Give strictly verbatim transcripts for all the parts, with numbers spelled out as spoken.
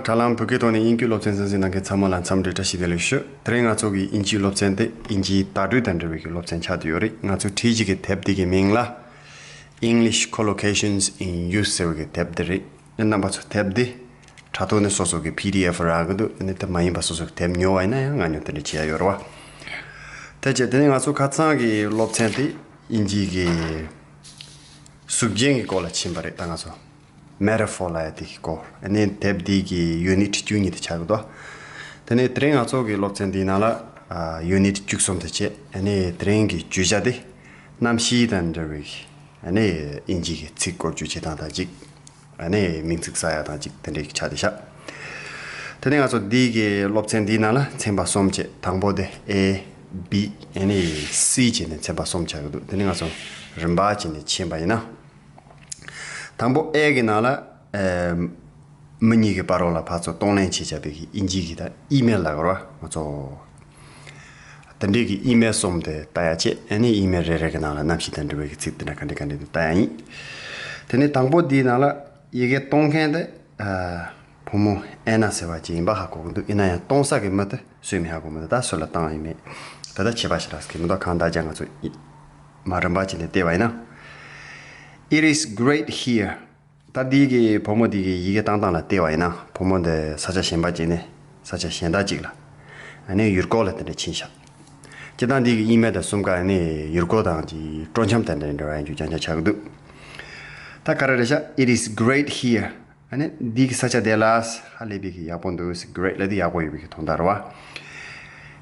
དྲ་ལམ་བོད་སྐད་ཐོག་ནས་དབྱིན་སྐད་སློབ་ཚན་གསན་གཟིགས་གནང་མཁན་ཚང་མ་ལ་འཚམས་འདྲི་བཀྲ་ཤིས་བདེ་ལེགས་ཞུ། དེ་རིང་ང་ཚོ་གི་དབྱིན་ཇིའི་སློབ་ཚན་དེ་དབྱིན་ཇིའི་བརྡ་སྤྲོད་དང་འབྲེལ་བའི་གི་སློབ་ཚན་ཆགས་བསྡད་ཡོད་རེད། ང་ཚོས་བྲིས་བྱེད་ཀྱི་དེབ་འདི་གི་མིང་ལ་English Collocations in Use ཟེར་བའི་གི་དེབ་འདི་རེད། རྣམ་པ་ཚོ་དེབ་འདི་དྲ་ཐོག་ནས་སོ་སོ་གི་པི་ཌི་ཨེཕ་རག་གི་འདུག་ཨ་ནི་དེ་མ་ཡིན་པ་སོ་སོ་གི་དེབ་ཉོ་བ་ཡིན་ན་ཡང་ང་ཉོ་དེ་འདྲ་བྱེད་ཡ་ཡོད་རེད་བ། དེ་བྱས་དེ་ནས་ང་ཚོ་ཁ་སང་གི་སློབ་ཚན་དེ་དབྱིན་ཇིའི་གི་གཟུགས་ཅན་གྱི་སྐོར་ལ་ཕྱིན་པ་རེད། ད་ང་ཚོ་མེ་ཊ་ཕོར་ལབ་ཡ་དེ་གི་སྐོར། ཨ་ནི་དེབ་འདི་གི་ཡུ་ནིཊ་བཅུ་གཉིས་དེ་ཆགས་ཀྱི་འདུག་དེ་ནས་དེ་རིང་ང་ཚོ་གི་སློབ་ཚན་འདིའི་ནང་ལ་ཨ་ཡུ་ནིཊ་བཅུ་གསུམ་དེ་བྱས། ཨ་ནི་དེ་རིང་གི་བརྗོད་བྱ་དེ་གནམ་གཤིས་དང་འབྲེལ་བའི་ཨ་ནི་དབྱིན་ཇི་གི་ཚིག་སྐོར་བརྗོད་བྱེད་སྟངས་དང་གཅིག་ཨ་ནི་མིང་ཚིག་གསར་ཡག་དང་གཅིག་དེ་འདྲའི་ཆ་དེ་བཞག་དེ་ནས་ང་ཚོ་འདི་གི་སློབ་ཚན་འདིའི་ནང་ལ་ཚན་པ་གསུམ་བྱས། དང་པོ་དེ་ཨེ། བི། ཨ་ནི་སི་བྱས་ནས་ཚན་པ་གསུམ་ཆགས་ཀྱི་འདུག་དེ་ནས་ང་ཚོ་རིམ་པ་བྱས་ནས་ཕྱིན་པ་ཡིན་ན། དང་པོ་ཨེ་གི་ནང་ལ་ཨེ། མི་གཉིས་ཀྱི་བར་ལ་ཕར་ཚུར་གཏོང་ལེན་བྱེད་བྱ་བའི་གི་དབྱིན་ཇི་གི་ད་ཨི་མེལ་ལབ་དགོས་རེད་བ། ང་ཚོ་དེ་འདྲའི་གི་ཨི་མེལ་གསུམ་དེ་ལྟ་ཡ་བྱས། ཨ་ནི་ཨི་མེལ་རེ་རེ་གི་ནང་ལ་གནམ་གཤིས་དང་འབྲེལ་བའི་གི་ཚིག་དེ་འདྲ་ག་འདྲ་ག་འདྲ་འདུག་ལྟ་ཡ་ཡིན། དེ་ནས་དང་པོ་འདིའི་ནང་ལ་ཡི་གེ་གཏོང་མཁན་དེ་ཨ། བུ་མོ་ཨེ་ན་ཟེར་བ་ཅིག་ཡིན་པ་ཧ་གོ་གི་འདུག་ཡིན་ན་ཡང་གཏོང་ས་གི་མི་དེ་སུ་ཡིན་མིན་ཧ་གོ་མི་འདུག་ད་སུ་ལ་བཏང་ཡིན་མིན་ད་ལྟ་ཁྱད་པར་ཞེ་དྲག་གི་མི་འདུག་གང་ལྟར་ཀྱང་ང་ཚོ་ཡི་མ་རིམ་པ་བྱས་ནས་བལྟས་པ་ཡིན་ན། It is great here. ད་འདི་གི་བུ་མོ་འདི་གི་ཡི་གེ་བཏང་སྟངས་ལ་བལྟས་པ་ཡིན་ན། བུ་མོ་འདི་ས་ཆ་གཞན་པ་ཅིག་ནས་ས་ཆ་གཞན་དག་ཅིག་ལ་ཨ་ནི་ཡུལ་སྐོར་ལ་དེ་འདྲ་ཕྱིན་ཤག་སྤྱིར་བཏང་འདི་གི་ཨི་མེལ་དང་གསུམ་ཀ་ཨ་ནི་ཡུལ་སྐོར་དང་གི་སྤྲོ་འཆམ་དེ་འདྲ་འདྲ་བ་ཡིན་རྒྱུ་རྐྱང་རྐྱང་ཆགས་ཀྱི་འདུག་ད་ག་རེ་རེད་ཤག It is great here. ཨ་ནི་འདི་གི་ས་ཆ་དེ་ལ་ཧ་ལས་པའི་གི་ཡག་པོ་འདུག great ལབ་དུས་ཡག་པོ་ཡོད་པའི་གི་དོན་དག་རེད་བ།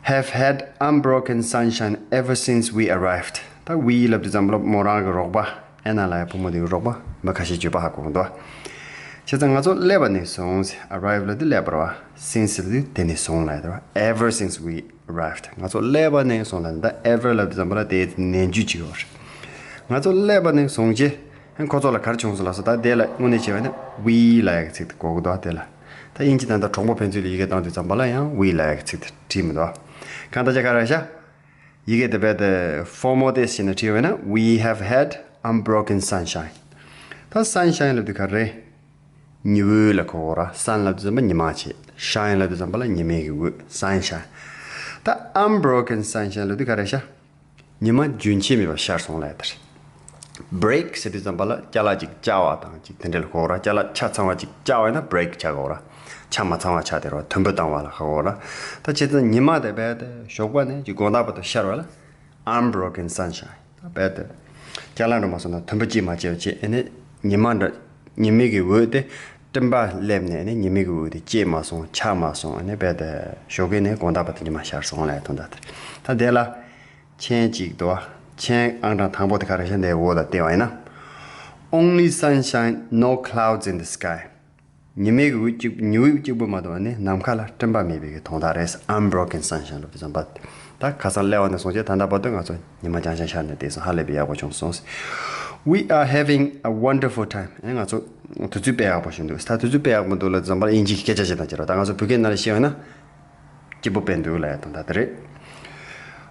Have had unbroken sunshine ever since we arrived. ད་we ལབ་དུས་ཙམ་པ་ལ་མོ་རང་གི་རོགས་པ་ཨེ་ན་ལབ་ཡ་བུ་མོ་དེ་གི་རོགས་པ་མི་ཁ་ཤས་བརྗོད་པ་ཧ་གོ་གི་འདུག་བྱས་ཙང་ང་ཚོ་སླེབས་པ་ནས་བཟུང་། Arrive ལབ་དུས་སླེབས་པ་རེད་བ། Since ལབ་དུས་དེ་ནས་བཟུང་ལབ་ཡ་རེད་བ། Ever since we arrived. ང་ཚོ་སླེབས་པ་ནས་བཟུང་ལབ་ན་ད་ever ལབ་དུས་ཙམ་པ་ལ་དེ་ནས་འཇུག་ཅིག་ཡོད་རེད། ང་ཚོ་སླེབས་པ་ནས་བཟུང་རྗེས་ཁོ་ཚོ་ལ་ག་རེ་བྱུང་སོང་ལབ་སོང་། ད་དེ་ལ་དངོས་གནས་བྱས་པ་ན་we ལབ་ཡ་གི་ཚིག་དེ་གོ་གི་འདུག་དེ་ལ་ད་དབྱིན་ཇི་ད་ལྟ་གྲོགས་པོ་ཕན་ཚུན་ལ་ཡི་གེ་བཏང་དུས་ཙམ་པ་ལ་ཡང་we ལབ་ཡ་གི་ཚིག་དེ་བྲིས་མི་འདུག་གང་ལྟར་ཅག་ག་རེ་ཤག་ཡི་གེ་དེ་བས་དེ་ཕོར་མལ་ཏིས་བྱས་ནས་བྲིས་པ་ན། We have had unbroken sunshine. ད་sunshine ལབ་དུས་ག་རེ། ཉི་འོད་ལ་གོ་གོ་ར། sun ལབ་དུས་ཙམ་པ་ཉི་མ་བྱས། shine ལབ་དུས་ཙམ་པ་ལ་ཉི་མའི་གི་འོད། sunshine. ད་unbroken sunshine ལབ་དུས་ག་རེ་ཤག་ཉི་མ་རྒྱུན་ཆད་མེད་པར་ཤར་སོང་ལབ་ཡ་དེ་རེད། break ཟེར་དུས་ཙམ་པ་ལ་ཅ་ལག་ཅིག་བཅག་པ་དང་ཅིག་དེ་འདྲ་ལ་གོ་གོ་ར། ཅ་ལག་ཆ་ཚང་བ་ཅིག་བཅག་པ་ཡིན་ན་break བྱ་གོ་གོ་ར། ཆ་མ་ཚང་བ་ཆགས་དེ་རེད་བ། དུམ་བུ་བཏང་བ་ལ་གོ་གོ་ར། ད་བྱས་ཙང་ཉི་མ་དེ་རྦད་དེ་ཞོགས་པ་ནས་ཅིག་དགོང་དག་བར་དུ་ཤར་བ་ལ་unbroken sunshine. ད་རྦད་དེ་ཅ་ལག་འགྲོ་མ་སོང་ན་དུམ་བུ་གཅིག་མ་བཅད་པ་བྱས། ཨ་ནི་ཉི་མ་འདྲ་ཉི་མའི་གི་འོད་དེ་སྤྲིན་པ་སླེབས་ནས་ཨ་ནི་ཉི་མའི་གི་འོད་དེ་བཅད་མ་སོང་ཆག་མ་སོང་། ཨ་ནི་རྦད་དེ་ཞོགས་ཀས་ནས་དགོང་དག་བར་དུ་ཉི་མ་ཤར་སོང་ལབ་ཡ་དོན་དག་དེ་རེད། ད་དེ་ལ་མཆན་གཅིག་འདུག་བ། མཆན་ཨང་གྲངས་དང་པོ་དེ་ག་རེ་ཤག་འདིའི་འོག་ལ་བལྟས་པ་ཡིན་ན། Only sunshine, no clouds in the sky. ཉི་མའི་གི་འོད་གཅིག་ཉི་འོད་གཅིག་པུ་མ་གཏོགས་ནི་ནམ་མཁའ་ལ་སྤྲིན་པ་མེད་པའི་གི་དོན་དག་རེད། unbroken sunshine ལབ་དུས་ཙམ་པ། ད་ཁ་སང་སླེབས་པ་ནས་བཟུང་སྟེ་ད་ལྟ་བར་དུ་ང་ཚོ་ཉི་མ་རྐྱང་རྐྱང་ཤར་ནས་བསྡད་སོང་། ཧ་ལས་པའི་ཡག་པོ་བྱུང་སོང་། We are having a wonderful time. ཨེ་ང་ཚོ་དུས་ཚོད་དཔེ་ཡག་པོ་ཞིག་འདུག་ད་དུས་ཚོད་དཔེ་ཡག་པོ་འདུག་ལབ་དུས་ཙམ་པ་ལ་དབྱིན་ཇིའི་སྐད་ཆ་ཞིག་དང་བྱེད་རོགས། ད་ང་ཚོ་བོད་སྐད་ནང་ལ་བཤད་པ་ན། སྐྱིད་པོ་དཔེ་འདུག་ལབ་ཡ་དོན་དག་དེ་རེད།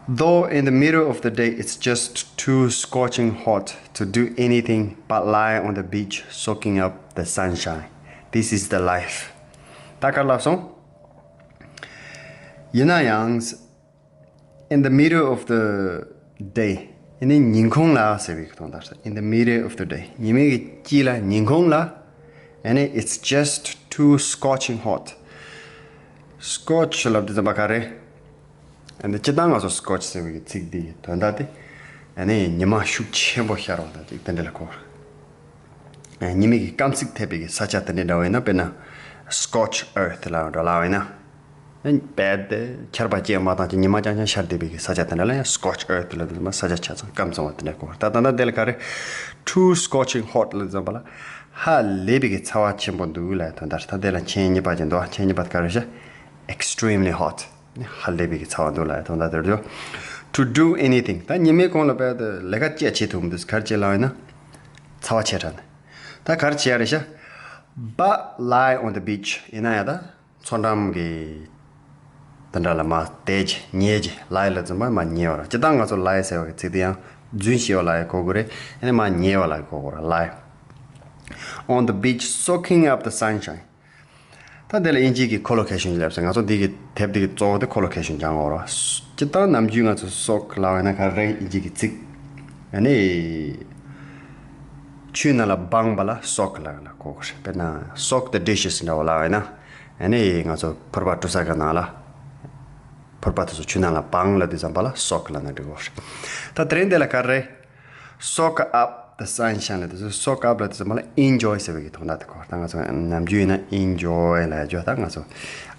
Though in the middle of the day it's just too scorching hot to do anything but lie on the beach soaking up the sunshine. This is the life. ད་ག་རེ་ལབ་སོང་། ཡིན་ན་ཡང་། In the middle of the day. ཨ་ནི་ཉིན་གུང་ལ་ཟེར་བའི་དོན་དག་རེད། In the middle of the day. ཉི་མའི་གི་དཀྱིལ་ལ་ཉིན་གུང་ལ། ཨ་ནི་it's just too scorching hot. Scorch ལབ་དུས་ཙམ་པ་ག་རེ། ཨ་ནི་སྤྱིར་བཏང་ང་ཚོ་scorch ཟེར་བའི་ཚིག་འདིའི་དོན་དག་དེ། ཨ་ནི་ཉི་མ་ཤུགས་ཆེན་པོ་ཤར་བ་དང་ཅིག་དེ་འདྲ་ལ་གོ། ཨ་ཉི་མའི་གི་སྐམ་ཚིགས་ཐེབས་པའི་གི་ས་ཆ་དེ་འདྲ་འདྲ་བ་ཡིན་ན། དཔེར་ན་scorched earth ལབ་འདྲ་ལབ་པ་ཡིན་ན། ཨ་རྦད་དེ་ཆར་པ་སྐྱེས་མ་བཏང་ཅིག་ཉི་མ་རྐྱང་རྐྱང་ཤར་བསྡད་པའི་གི་ས་ཆ་དེ་འདྲ་ལ་ཡང་scorched earth ལབ་དུས་ཙམ་པ་ས་ཆ་ཆ་ཚང་སྐམ་སོང་བ་དེ་འདྲ་གོ། ད་ད་ལྟ་དེ་ལ་ག་རེ། too scorching hot ལབ་དུས་ཙམ་པ་ལ་ཧ་ལས་པའི་གི་ཚ་བ་ཆེན་པོ་འདུག་ལབ་དོན་དག་རེད། ད་དེ་ལ་མཆན་གཉིས་པ་ཅིག་འདུག་མཆན་གཉིས་པ་དེ་ག་རེ་ཤག extremely hot. ནི་ཧ་ལས་པའི་གི་ཚ་བ་འདུག་ལབ་ཡ་དོན་དག་དེ་རེད། To do anything. ད་ཉི་མའི་གུང་ལ་རྦད་དེ་ལས་ཀ་ཅི་བྱེད་ཐུབ་མི་འདུག་ག་རེ་བྱེད་ལབ་ཡིན་ན། ཚ་བ་ཆེ་དྲགས་ནས། ད་ག་རེ་བྱེད་ཡ་རེད་ཤག But lie on the beach. ཡིན་ན་ཡང་ད་མཚོ་འགྲམ་གི་དེ་འདྲ་ལ་མར་བསྡད་རྗེས་ཉལ་རྗེས། ལའི་ལབ་དུས་ཙམ་པ་མར་ཉལ་བ་རེད། སྤྱིར་བཏང་ང་ཚོ་ལའི་ཟེར་བ་གི་ཚིག་དེ་ཡང་རྫུན་བཤད་པ་ལ་ཡང་གོ་དགོས་རེད། ཨ་ནི་མར་ཉལ་བ་ལ་གོ་དགོས་རེད། Lie on the beach soaking up the sunshine. ད་འདི་ལ་དབྱིན་ཇི་གི་collocation སླེབས་སོང་། ང་ཚོ་འདི་གི་དེབ་འདི་གི་གཙོ་བོ་དེ་collocation སྦྱང་དགོས་རེད། སྤྱིར་བཏང་ནམ་རྒྱུན་ང་ཚོ་soak ལབ་ཡོད་ན་ག་རེ་རེད། དབྱིན་ཇི་གི་ཚིག་ཨ་ནི་ཆུའི་ནང་ལ་སྦངས་པ་ལ་soak ལབ་ཡོད་ན་གོ་དགོས་རེད། དཔེར་ན་soak the dishes འདྲ་བོ་ལབ་ཡོད་ན། ཨ་ནི་ང་ཚོ་ཕོར་པ་བཀྲུ་ས་གི་ནང་ལ་ཕོར་པ་དེ་ཚོ་ཆུ་ནང་ལ་སྦངས་ལབ་དུས་ཙམ་པ་ལ་soak ལབ་ན་འགྲིག་གོ། ད་དེ་རིང་འདི་ལ་ག་རེ་རེད། Soak up the sunshine ལབ་དུས་ཚོ། Soak up ལབ་དུས་ཙམ་པ་ལ་enjoy ཟེར་བའི་གི་དོན་དག་དེ་གོ། ད་ང་ཚོ་ནམ་རྒྱུན་ཡིན་ན་enjoy ལབ་ཡ་ཅོ། ད་ང་ཚོ་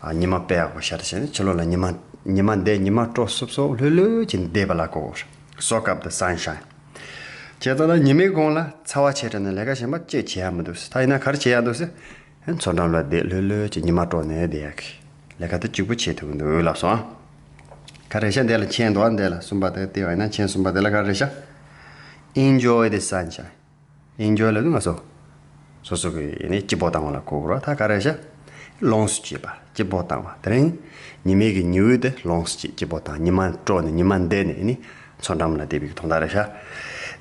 ཨ་ཉི་མ་དཔེ་ཡག་པོ་ཤར་བྱས་ནས་ཕྱི་ལོགས་ལ་ཉི་མ་ཉི་མ་འདས། ཉི་མ་དཀྲོག་སོབ་སོབ་ལྷོད་ལྷོད་བྱས་ནས་བསྡད་པ་ལ་གོ། Soak up the sunshine བྱས་ཙང་ད་ཉི་མའི་གུང་ལ་ཚ་བ་ཆེ་དྲགས་ནས་ལས་ཀ་གཞན་པ་ཅི་བྱེད་ཡ་མི་འདུག་ད་ཡིན་ན་ག་རེ་བྱེད་ཡ་འདུག་ཟེར། མཚོ་འགྲམ་ལ་བསྡད་ལྷོད་ལྷོད་ཀྱི་ཉི་མ་དཀྲོག་ནས་བསྡད་ཡག་གི་ལས་ཀ་དེ་གཅིག་པུ་བྱེད་ཐུབ་ཀྱི་འདུག་ལབ་སོང་། ག་རེ་ཤག་འདི་ལ་མཆན་འདུག་ཨ། འདི་ལ་གསུམ་པ་དེ་བལྟས་པ་ཡིན་ན་མཆན་གསུམ་པ་དེ་ལ་ག་རེ་ཤག Enjoy the sunshine. Enjoy ལབ་དུས་ང་ཚོ་སོ་སོ་གི་ནི་སྐྱིད་པོ་བཏང་བ་ལ་གོ་དགོས་རེད། ད་ག་རེ་ཤག་ལོངས་སུ་སྤྱད་པ། སྐྱིད་པོ་བཏང་བ། དེ་རིང་ཉི་མའི་གི་ཉི་འོད་དེ་ལོངས་སུ་སྤྱད། སྐྱིད་པོ་བཏང་། ཉི་མ་དཀྲོག་ནས་ཉི་མ་འདས་ནས་ནི་མཚོ་འགྲམ་ལ་བསྡད་པའི་གི་དོན་དག་རེད་ཤག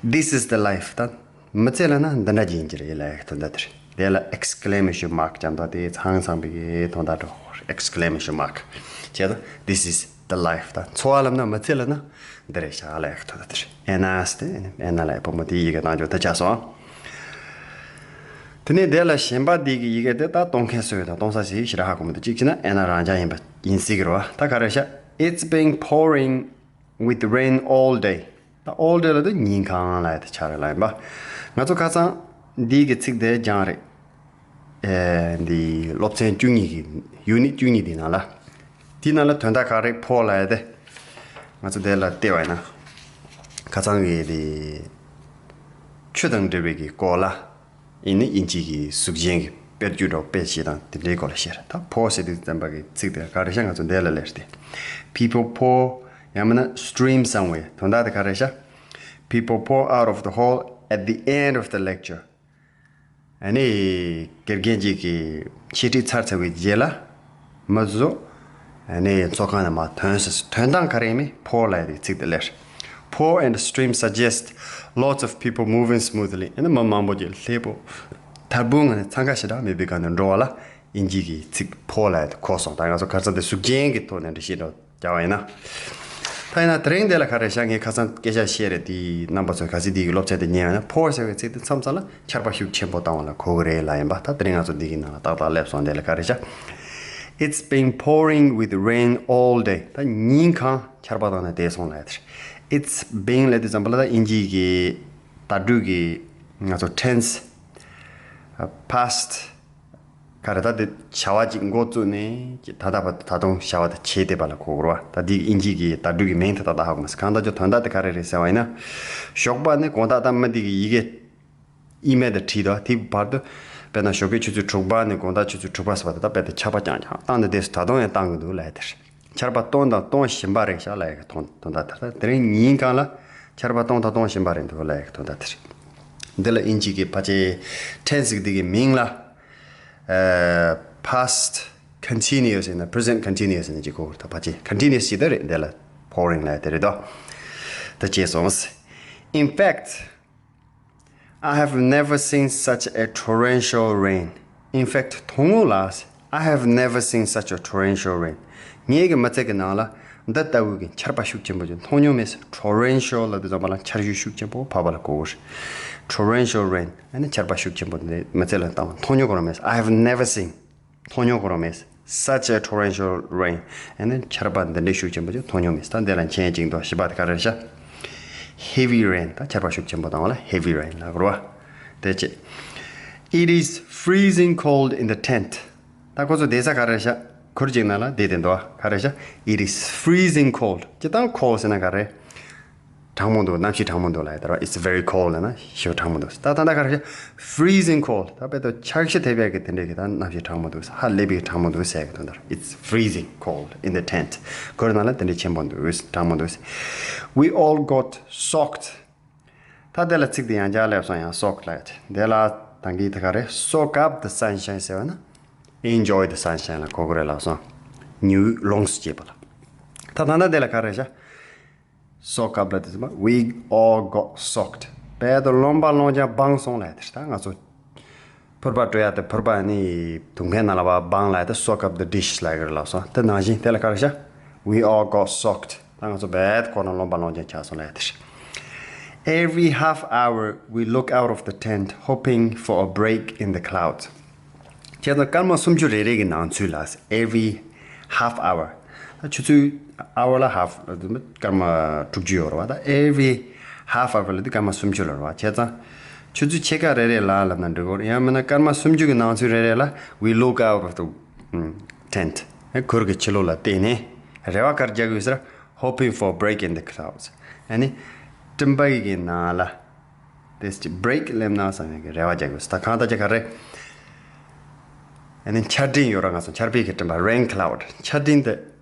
This is the life. ད་མི་ཚེ་ལབ་ན་འདི་འདྲ་ཅིག་ཡིན་གྱི་རེད་ལབ་ཡག་གི་དོན་དག་དེ་རེད། དེ་ལ་exclamation mark བརྒྱབ་འདུག་དེ་ཚང་ཚང་པའི་གི་དོན་དག་འགྲོ། Exclamation mark བྱས་ཙང་། This is the life. ད་འཚོ་བ་ལབ་ན་མི་ཚེ་ལབ་ན་འདི་རེད་ཤག་ལབ་ཡག་གི་དོན་དག་དེ་རེད། ཨེ་ན་སི་དེ་ཨེ་ན་ལ་བུ་མོ་དེའི་ཡི་གེ་བཏང་རྒྱུ་དེ་ཆགས་སོང་། དེ་ནས་དེ་ལ་གཞན་པ་འདི་གི་ཡི་གེ་དེ་ད་གཏོང་མཁན་སུ་ཡོད་དང་གཏོང་ས་ཞིག་ཞེ་དྲག་ཧ་གོ་མི་འདུག་གཅིག་བྱས་ན་ཨེ་ན་རང་འཇགས་ཡིན་པ་ཡིན་སྲིད་ཀྱི་རེད་བ། ད་ག་རེ་ཤག It's been pouring with rain all day. ད་all day ལབ་དུས་ཉིན་གང་ལབ་ཡག་དེ་ཆགས་རེད་ལབ་ཡིན་པ། ང་ཚོ་ཁ་སང་འདི་གི་ཚིག་དེ་སྦྱངས་རེད། ཨེ་འདི་སློབ་ཚན་བཅུ་གཉིས་ཀྱི་unit བཅུ་གཉིས་འདི་ནང་ལ། དེའི་ནང་ལ་དོན་དག་ག་རེ། pour ལབ་ཡག་དེ་ང་ཚོ་དེ་ལ་བལྟས་པ་ཡིན་ན། ཁ་སང་གི་དེ་ཆུ་དང་འབྲེལ་བའི་གི་སྐོར་ལ། ཨེ་ནི་དབྱིན་ཇི་གི་གཟུགས་ཅན་གྱི་དཔེར་བརྗོད་འདྲ་བོ་དཔེ་བྱས་དང་དེ་འདྲའི་སྐོར་ལ་བཤད། ད་pour ཟེར་དུས་ཙམ་པ་གི་ཚིག་དེ་ག་རེ་ཤག་ང་ཚོ་འདི་ལ་སླེབས་ཏེ། People pour ཡང་མིན་ན་stream somewhere. དོན་དག་དེ་ག་རེ་ཤག People pour out of the hole at the end of the lecture. ཨ་ནི་དགེ་རྒན་གཅིག་གིས་འཆད་ཁྲིད་ཚར་ཚར་བའི་རྗེས་ལ། མི་ཚོ་ཨ་ནི་ཚོགས་ཁང་ནས་མར་ཐོན་ཟེར། ཐོན་སྟངས་ག་རེ་ཡིན་མིན། pour ལབ་ཡག་གི་ཚིག་དེ་སླེབས། Pour and stream suggest lots of people moving smoothly. ཨ་ནི་མི་མང་པོ་ཅིག་ལྷོད་པོ་དལ་བུའི་ངང་ནས་འཚང་ཁ་ཞེ་དྲག་མེད་པའི་སྒང་ནས་འགྲོ་བ་ལ་དབྱིན་ཇི་གི་ཚིག་pour ལབ་ཡག་དེ་གོ་སོང་། ད་ང་ཚོ་ཁ་སང་དེ་གཟུགས་ཅན་གྱི་ཐོག་ནས་འགྲེལ་བཤད་འདྲ་བོ་རྒྱག་པ་ཡིན་ན། ད་ཡིན་ན་དེ་རིང་འདི་ལ་ག་རེ་ཤག་ངས་ཁ་སང་སྐད་ཆ་བཤད་རེད། དེའི་རྣམ་པ་ཚོས་གལ་སྲིད་འདི་གི་སློབ་ཚན་དེ་ཉན་ཡོད་ན། pour ཟེར་བའི་ཚིག་དེ་མཚམས་མཚམས་ལ་ཆར་པ་ཤུགས་ཆེན་པོ་བཏང་བ་ལ་གོ་གི་རེད་ལབ་ཡིན་པ། ད་དེ་རིང་ང་ཚོ་འདི་གི་ནང་ལ་ཏག་ཏག་སླེབས་སོང་། འདི་ལ་ག་རེ་ཤག It's been pouring with rain all day. ད་ཉིན་གང་ཆར་པ་བཏང་ནས་བསྡད་སོང་ལབ་ཡག་དེ་རེད། It's been ལབ་དུས་ཙམ་པ་ལ་ད་དབྱིན་ཇི་གི་བརྡ་སྤྲོད་ཀྱི་ང་ཚོ་tense, past ག་རེ། ད་དེ་བྱ་བ་གཅིག་འགོ་བཙུགས་ནས་ད་ལྟ་བར་དུ་ད་དུང་བྱ་བ་དེ་བྱེད་བསྡད་པ་ལ་གོ་དགོས་རེད་བ། ད་དེ་དབྱིན་ཇི་གི་བརྡ་སྤྲོད་ཀྱི་མིང་དེ་ཏག་ཏག་ཧ་གོ་མ་སོང་། གང་ལྟར་ཀྱང་དོན་དག་དེ་ག་རེ་རེད་ཟེར་བ་ཡིན་ན། ཞོགས་པ་ནས་དགོང་དག་ད་མི་འདི་གི་ཡི་གེ་ཨི་མེལ་དེ་བྲིས་དང་། དེའི་བར་དུ་དཔེར་ན་ཞོགས་ཀའི་ཆུ་ཚོད་དྲུག་པ་ནས་དགོང་དག་ཆུ་ཚོད་དྲུག་པ་ཟེར་བ་དེ་ད་དཔེ་དེ་ཆར་པ་རྐྱང་རྐྱང་བཏང་ནས་བསྡད་སོང་། ད་དུང་ཡང་བཏང་གི་འདུག་ལབ་ཡག་དེ་རེད། ཆར་པ་གཏོང་དང་གཏོང་བཞིན་པ་རེད་ཤག་ལབ་ཡག་གི་དོན་དོན་དག་དེ་རེད། དེ་རིང་ཉིན་གང་ལ་ཆར་པ་གཏོང་དང་གཏོང་བཞིན་པ་རེད་འདུག་ལབ་ཡག་གི་དོན་དག་དེ་རེད། འདི་ལ་དབྱིན་ཇི་གི་ཕལ་ཆེར་tense འདི་གི་མིང་ལ། ཨ། past continuous ཡིན་ན་present continuous ཡིན་ན་ཅིག་གོ་དགོས་རེད། ད་ཕལ་ཆེར་continuous ཅིག་ད་རེད། འདི་ལ་pouring ལབ་ཡག་དེ་རེད་དོ། ད་བྱས་སོང་། In fact, I have never seen such a torrential rain. In fact, དོན་དངོས་ལ། I have never seen such a torrential rain. ངའི་གི་མི་ཚེ་གི་ནང་ལ་འདི་ལྟ་བུའི་གི་ཆར་པ་ཤུགས་ཆེན་པོ་ཅིག་མཐོང་མྱོང་མེད། Torrential ལབ་དུས་ཙམ་པ་ལ་ཆར་ཆུ་ཤུགས་ཆེན་པོ་བབས་པ་ལ་གོ་དགོས་རེད། Torrential rain ཨ་ནི་ཆར་པ་ཤུགས་ཆེན་པོ་འདི་མི་ཚེ་ལ་བཏང་བ་མཐོང་མྱོང་ཁོ་རང་མེད། I have never seen. མཐོང་མྱོང་ཁོ་རང་མེད། Such a torrential rain. ཨ་ནི་ཆར་པ་འདི་འདྲའི་ཤུགས་ཆེན་པོ་ཅིག་མཐོང་མྱོང་མེད། ད་འདི་ལ་མཆན་གཅིག་འདུག་བཞི་པ་དེ་ག་རེ་རེད་ཤག Heavy rain. ད་ཆར་པ་ཤུགས་ཆེན་པོ་བཏང་བ་ལ་heavy rain ལབ་དགོས་རེད་བ། དེ་བྱས། It is freezing cold in the tent. ད་ཁོ་ཚོ་བསྡད་ས་ག་རེ་རེད་ཤག་གུར་གཅིག་ནང་ལ་བསྡད་དེ་འདུག་བ། ག་རེ་རེད་ཤག It is freezing cold. སྤྱིར་བཏང་cold ཟེར་ན་ག་རེ། གྲང་མོ་འདུག་གནམ་གཤིས་གྲང་མོ་འདུག་ལབ་ཡག་དེ་རེད་བ། It's very cold ལབ་ན་ཞེ་པོ་གྲང་མོ་འདུག་ད་ད་ལྟ་ག་རེ་ཤག Freezing cold. ད་དཔེ་དེ་ཆར་ཞིག་ཐེབས་ཡག་གི་དེ་འདྲའི་གི་ད་གནམ་གཤིས་གྲང་མོ་འདུག་ཧ་ལས་པའི་གྲང་མོ་འདུག་ཟེར་ཡག་གི་དོན་དག་རེད། It's freezing cold in the tent. གུར་ནང་ལ་དེ་འདྲའི་ཆེན་པོ་འདུག་གྲང་མོ་འདུག We all got soaked. ད་དེ་ལ་ཚིག་དེ་ཡང་བསྐྱར་སླེབས་སོང་ཡང་soaked ལབ་ཡག་དེ། དེ་ལ་ད་གིན་དེ་ག་རེ། Soak up the sunshine ཟེར་བ་ན་enjoy the sunshine ལ་གོ་གི་རེད་ལབ་སོང་། ཉི་འོད་ལོངས་སུ་སྤྱད་པ་ལ། ད་ད་ལྟ་དེ་ལ་ག་རེ་ཤག Soak up ལབ་དུས་ཙམ་པ། We all got soaked. དཔེ་དེ་རློན་པ་རློན་རྐྱང་སྦངས་སོང་ལབ་ཡག་དེ་རེད། ད་ང་ཚོ་ ཕོར་པ་བཀྲུ་ཡ་དེ་ཕོར་པ་ནི་དུང་ཁའི་ནང་ལ་བ་སྦང་ལ་དེ་soak up the dish ལ་གི་རེད་ལབ་སོང་། དེ་ནང་བཞིན་དེ་ལ་ག་རེ་བྱ། We all got soaked. ད་ང་ཚོ་རྦད་ཁོ་རང་རློན་པ་རློན་ཅན་ཆགས་སོང་ལབ་ཡ་དེ་རེད། Every half hour we look out of the tent hoping for a break in the clouds. བྱས་ཙང་སྐར་མ་སུམ་ཅུ་རེ་རེ་གི་ནང་ཚུད་ལ། Every half hour. ད་ཆུ་ཚོད་hour ལ་half སྐར་མ་དྲུག་ཅུ་ཡོད་རེད་བ། ད་every half hour ལ་དེ་སྐར་མ་སུམ་ཅུ་ལ་རེད་བ། བྱས་ཙང་ཆུ་ཚོད་ཕྱེད་ཀ་རེ་རེ་ལ་ལབ་ན་འགྲིག་གོ། ཡང་མིན་ན་སྐར་མ་སུམ་ཅུ་གི་ནང་ཚུད་རེ་རེ་ལ། We look out of the tent. གུར་གྱི་ཕྱི་ལོགས་ལ་བལྟས་ནས་རེ་བ་ག་རེ་རྒྱག་གི་ཡོད་ཟེར། Hoping for a break in the clouds. ཨ་ནི་སྤྲིན་པ་གི་ནང་ལ། དེ་break ལབ་ན་བསམ་ཡག་གི་རེ་བ་རྒྱག་དགོས། ད་གང་ལྟར་ཅིག་ག་རེ། ཨ་ནི་ཆར་སྤྲིན་ཡོད་ར། ང་ཚོ་ཆར་པའི་གི་སྤྲིན་པ། Rain cloud. ཆར་སྤྲིན་དེ་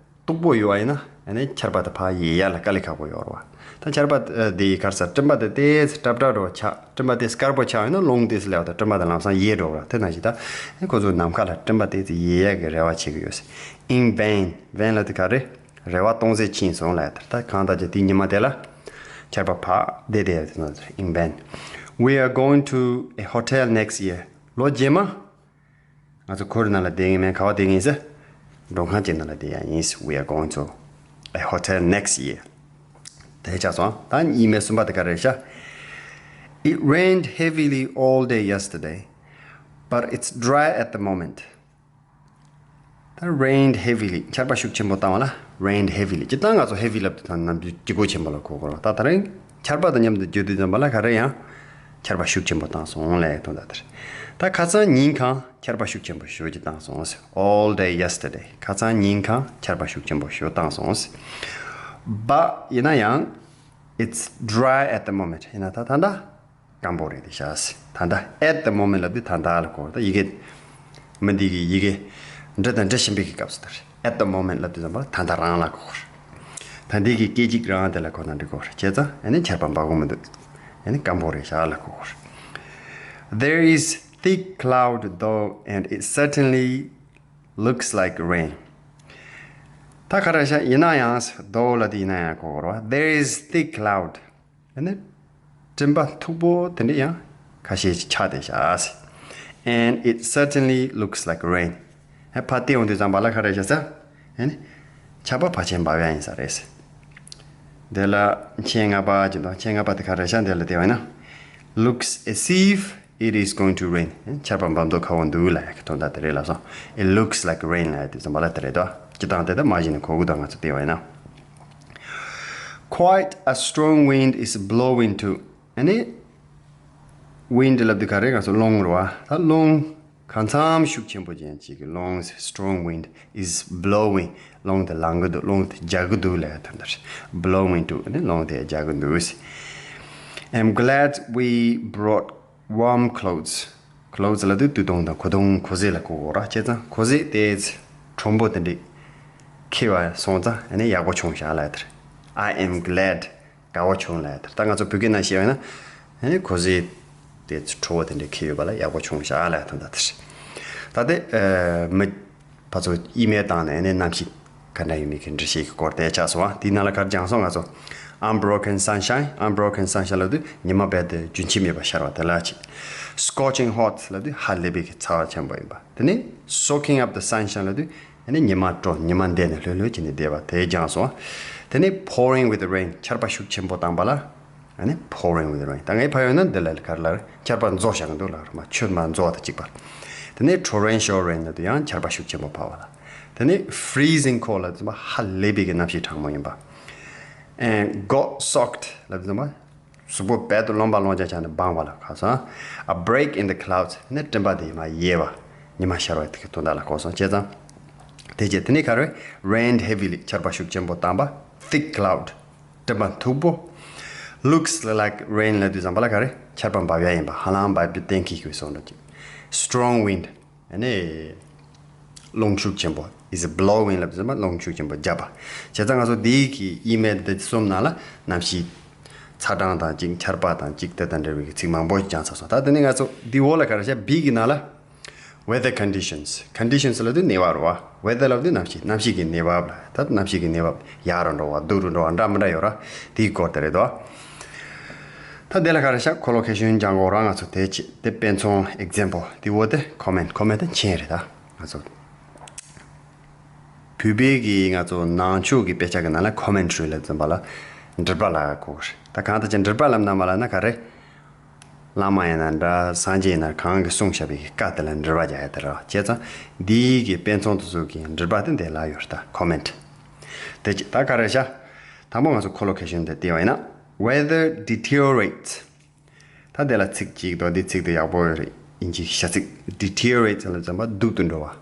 སྟུག་པོ་ཡོད་པ་ཡིན་ན། ཨ་ནི་ཆར་པ་དེ་ཕར་ཡལ་ཡ་ལ་དཀའ་ལས་ཁག་པོ་ཡོད་ར་བ། ད་ཆར་པ་དེ་ག་རེ་ཟེར། སྤྲིན་པ་དེ་ཏོག་ཙམ་དྲག་དྲག་འགྲོ་ཆགས། སྤྲིན་པ་དེ་དཀར་པོ་ཆགས་ཡོད་ན་རླུང་ཏོག་ཙམ་སླེབས་པ་དང་སྤྲིན་པ་དེ་ལམ་སང་ཡལ་འགྲོ་ར། དེ་ནང་བཞིན་ད་ཁོ་ཚོ་ནམ་མཁའ་ལ་སྤྲིན་པ་ཏོག་ཙམ་ཡལ་ཡ་གི་རེ་བ་བྱེད་ཀྱི་ཡོད། In vain. Vain ལབ་དེ་ག་རེ། རེ་བ་སྟོང་ཟད་ཕྱིན་སོང་ལབ་ཡ་དེ་རེད། ད་གང་ལྟར་ཅིག་དེའི་ཉི་མ་དེ་ལ་ཆར་པ་ཕར་བསྡད་བསྡད་ཡ་དེ་ཚོ་རེད། In vain. We are going to a hotel next year. ལོ་རྗེས་མ་ང་ཚོ་གུར་ནང་ལ་བསྡད་ངེས་མེད། ག་བ་བསྡད་ངེས་ཟེར། མགྲོན་ཁང་ཅིག་ནང་ལ་བསྡད་ཡ་ཡིན། We are going to a hotel next year. དེ་ཆགས་སོང་། ད་ཨི་མེལ་གསུམ་པ་དེ་ག་རེ་རེད་ཤག It rained heavily all day yesterday, but it's dry at the moment. ད་rained heavily. ཆར་པ་ཤུགས་ཆེན་པོ་བཏང་བ་ལ་rained heavily. སྤྱིར་བཏང་ང་ཚོ་heavy ལབ་དུས་ད་ནམ་རྒྱུན་ལྕི་པོ་ཆེན་པོ་ལ་གོ་གི་རེད། ད་ད་རིང་ཆར་པ་དང་མཉམ་དུ་བརྗོད་དུས་ཙམ་པ་ལ་ག་རེ་ཡང་ཆར་པ་ཤུགས་ཆེན་པོ་བཏང་སོང་ལབ་ཡ་དོན་དག་དེ་རེད། ད་ཁ་སང་ཉིན་གང་ཆར་པ་ཤུགས་ཆེན་པོ་ཞེ་པོ་ཅིག་བཏང་སོང་ཟེར། All day yesterday. ཁ་སང་ཉིན་གང་ཆར་པ་ཤུགས་ཆེན་པོ་ཞེ་པོ་བཏང་སོང་ཟེར། But ཡིན་ན་ཡང་it's dry at the moment. ཡིན་ན་ད་ད་ལྟ་སྐམ་པོ་རེད་དེ་ཤག་ཟེར། ད་ལྟ་at the moment ལབ་དུས་ད་ལྟ་ལ་གོ་རེད། ད་ཡི་གེ་མི་འདི་གི་ཡི་གེ་འབྲི་དང་འབྲི་བཞིན་པའི་གི་སྐབས་སུ་ད་རེད། At the moment ལབ་དུས་ཙམ་པ་ད་ལྟ་རང་ལ་གོ་རེད། ད་འདི་གི་སྐད་ཅིག་རང་དེ་ལ་གོ་ན་འགྲིག་གོ་རེད། བྱས་ཙང་ཨ་ནི་ཆར་པ་འབབ་གི་མི་འདུག་ཨ་ནི་སྐམ་པོ་རེད་ཤག་ལ་གོ་གོ་རེད། There is thick cloud though and it certainly looks like rain. ད་ག་རེ་ཤག་ཡིན་ན་ཡང་though ལབ་དུས་ཡིན་ན་ཡང་གོ་གོ་རེད་བ། There is thick cloud. ཨ་ནི་སྤྲིན་པ་མཐུག་པོ་དེ་འདྲ་ཡང་ཁ་ཤས་ཆགས་བསྡད་ཤག And it certainly looks like rain. ཧེ་ཕར་བལྟས་ཡོང་དུས་ཙམ་པ་ལ་ག་རེ་བྱས་ས། ཨ་ནི་ཆར་པ་ཕལ་ཆེར་འབབ་ཡ་ཡིན་ས་རེད། དེ་ལ་མཆན་ལྔ་པ་ཅིག་འདུག་མཆན་ལྔ་པ་དེ་ག་རེ་བྱས་འདི་ལ་བལྟས་པ་ཡིན་ན། Looks as if it is going to rain. ཆར་པ་འབབ་མདོག་ཁ་པོ་འདུག་ལབ་ཡ་གི་དོན་དག་དེ་རེད་ལབ་སོང་། It looks like rain ལབ་ཡ་དུས་ཙམ་པ་ལ་དེ་རེད་དོ། སྤྱིར་བཏང་དེ་ད་མ་གཞི་ནས་གོ་གི་འདུག་ང་ཚོ་བལྟས་པ་ཡིན་ན། Quite a strong wind is blowing too. ཨ་ནི་wind ལབ་དུས་ག་རེ། ང་ཚོ་རླུང་རེད་བ། ད་རླུང་གང་འཚམ་ཤུགས་ཆེན་པོ་ཅན་ཅིག་གི་རླུང་། Strong wind is blowing. རླུང་དེ་ལངས་ཀྱི་འདུག་རླུང་དེ་རྒྱག་གི་འདུག་ལབ་ཡ་དོན་དག་རེད། Blowing too. ཨ་ནི་རླུང་དེ་རྒྱག་གི་འདུག I'm glad we brought warm clothes. Clothes ལབ་དུས་དུས་སྟོང་དང་གོས་ཐུང་གོས་ཟས་ལ་གོ་གོ་ར། བྱས་ཙང་གོས་ཟས་དེ་དྲོན་པོ་དེ་འདྲས་འཁྱེར་བ་སོང་ཙང་ཨ་ནི་ཡག་པོ་བྱུང་ཤག་ལབ་ཡ་དེ་རེད། I am glad དགའ་བོ་བྱུང་ལབ་ཡ་དེ་རེད། ད་ང་ཚོ་བོད་སྐད་ནང་བཤད་པ་ཡིན་ན་ཨ་ནི་གོས་ཟས་དེ་དྲོ་བོ་དེ་འདྲས་འཁྱེར་ཡོད་པ་ལ་ཡག་པོ་བྱུང་ཤག་ལབ་ཡ་དོན་དག་དེ་རེད། ད་དེ་མི་ཕར་ཚུར་ཨི་མེལ་བཏང་ནས་ཨ་ནི་གནམ་གཤིས་ག་འདྲ་ཡོད་མེད་ཀྱི་འདྲི་བཤད་ཀྱི་སྐོར་དེ་ཆགས་སོང་ཨ། དེའི་ནང་ལ་ག་རེ་སྦྱངས་སོང་ང་ཚོ། Unbroken sunshine. Unbroken sunshine ལབ་དུས་ཉི་མ་རྦད་དེ་རྒྱུན་ཆད་མེད་པར་ཤར་བ་དེ་ལ་བྱེད། Scorching hot ལབ་དུས་ཧ་ལས་པའི་གི་ཚ་བ་ཆེན་པོ་ཡིན་པ། དེ་ནས་soaking up the sunshine ལབ་དུས་ཨ་ནི་ཉི་མ་དྲོ། ཉི་མ་འདས་ནས་ལྷོད་ལྷོད་བྱས་ནས་བསྡད་པ་དེ་སྦྱངས་སོང་ཨ། དེ་ནས་pouring with rain. ཆར་པ་ཤུགས་ཆེན་པོ་བཏང་པ་ལ། ཨ་ནི་pouring with rain. ད་ངས་ཕབ་ཡོང་ན་འདི་ལ་ག་རེ་ལབ་རེད། ཆར་པ་འཛོ་བཞག་གི་འདུག་ལབ་རེད་མ། ཆུ་མར་འཛོ་བ་དང་གཅིག་པ། དེ་ནས་torrential rain ལབ་དུས་ཡང་ཆར་པ་ཤུགས་ཆེན་པོ་བབས་པ་ལ། དེ་ནས་freezing cold ལབ་དུས་ཙམ་པ་ཧ་ལས་པའི་གི་གནམ་གཤིས་གྲང་མོ་ཡིན་པ། And got soaked ལབ་དུས་ཙམ་པ་གཟུགས་པོ་རྦད་དེ་རློན་པ་རློན་ཆ་ཆགས་ནས་སྦངས་པ་ལ་གོ་སོང་། A break in the clouds. ཨ་ནི་སྤྲིན་པ་དེ་མར་ཡལ་བ། ཉི་མ་ཤར་བ་དེ་གི་དོན་དག་ལ་གོ་སོང་། བྱས་ཙང་དེ་རྗེས་དེ་ནས་ག་རེ། Rained heavily. ཆར་པ་ཤུགས་ཆེན་པོ་བཏང་པ། Thick cloud. སྤྲིན་པ་མཐུག་པོ། Looks like rain ལབ་དུས་ཙམ་པ་ལ་ག་རེ། ཆར་པ་འབབ་ཡ་ཡིན་པ། ཧ་ལམ་འབབ་རྒྱུ་གཏན་འཁེལ་གྱི་སོང་འགྲོ་གི། Strong wind. ཨ་ནི་རླུང་ཤུགས་ཆེན་པོ། Is blowing ལབ་དུས་ཙམ་པ་རླུང་ཤུགས་ཆེན་པོ་རྒྱབ་པ། བྱས་ཙང་ང་ཚོ་འདི་གི་ཨི་མེལ་འདི་གསུམ་ནང་ལ་གནམ་གཤིས་ཚ་གྲང་དང་གཅིག་ཆར་པ་དང་གཅིག་དེ་དང་འབྲེལ་བའི་ཚིག་མང་པོ་ཞིག་སྦྱངས་ཚར་སོང་། ད་དེ་ནས་ང་ཚོ་འདི་འོག་ལ་ག་རེ་བྱས། B གི་ནང་ལ། Weather conditions. Conditions ལབ་དུས་གནས་བབ་རེད་བ། Weather ལབ་དུས་གནམ་གཤིས། གནམ་གཤིས་ཀྱི་གནས་བབ་ལ། ད་གནམ་གཤིས་ཀྱི་གནས་བབ་ཡག་རུ་འགྲོ་བ། སྡུག་རུ་འགྲོ་བ། འདྲ་མི་འདྲ་ཡོད་ར། དེའི་སྐོར་དེ་རེད་དོ། ད་ ད་དེ་ལ་ག་རེ་ཤག་ཁོ་ལོ་ཁེ་ཤོན་སྦྱང་དགོས་ར། ང་ཚོ་དེ་ཅི་དེ་དཔེ་མཚོན་example དེ་འོ་དེ་comment comment དེ་མཆན་རེད། ད་ང་ཚོ་བོད་པའི་གི་ང་ཚོ་ནང་ཆོས་ཀྱི་དཔེ་ཆ་གི་ནང་ལ་commentary ལབ་ཙམ་པ་ལ་འགྲེལ་པ་ལབ་གོ་གི་རེད། ད་གང་ལྟར་ཅི་འགྲེལ་པ་ལབ་ན་མ་ལབ་ན་ག་རེ། བླ་མ་ཡིན་ན་འདྲ་སངས་རྒྱས་ཡིན་ན་གང་གིས་གསུངས་བཞག་པའི་གི་བཀའ་དེ་ལ་འགྲེལ་པ་རྒྱག་ཡ་དེ་རེད། བྱས་ཙང་འདིའི་གི་དཔེ་མཚོན་དེ་ཚོ་གི་འགྲེལ་པ་དེ་འདི་ལ་ཡོད་རེད། ད་comment དེ་ཅི་ད་ག་རེ་ཤག་དང་པོ་ང་ཚོ་ཁོ་ལོ་ཁེ་ཤོན་དེ་བལྟས་པ་ཡིན་ན། Weather deteriorates. ད་དེ་ལ་ཚིག་གཅིག་འདུག་འདི་ཚིག་དེ་ཡག་པོ་རེད། དབྱིན་ཇིའི་ཞ་ཚིག deteriorates ལབ་ཙམ་པ་སྡུག་ཏུ་འགྲོ་བ་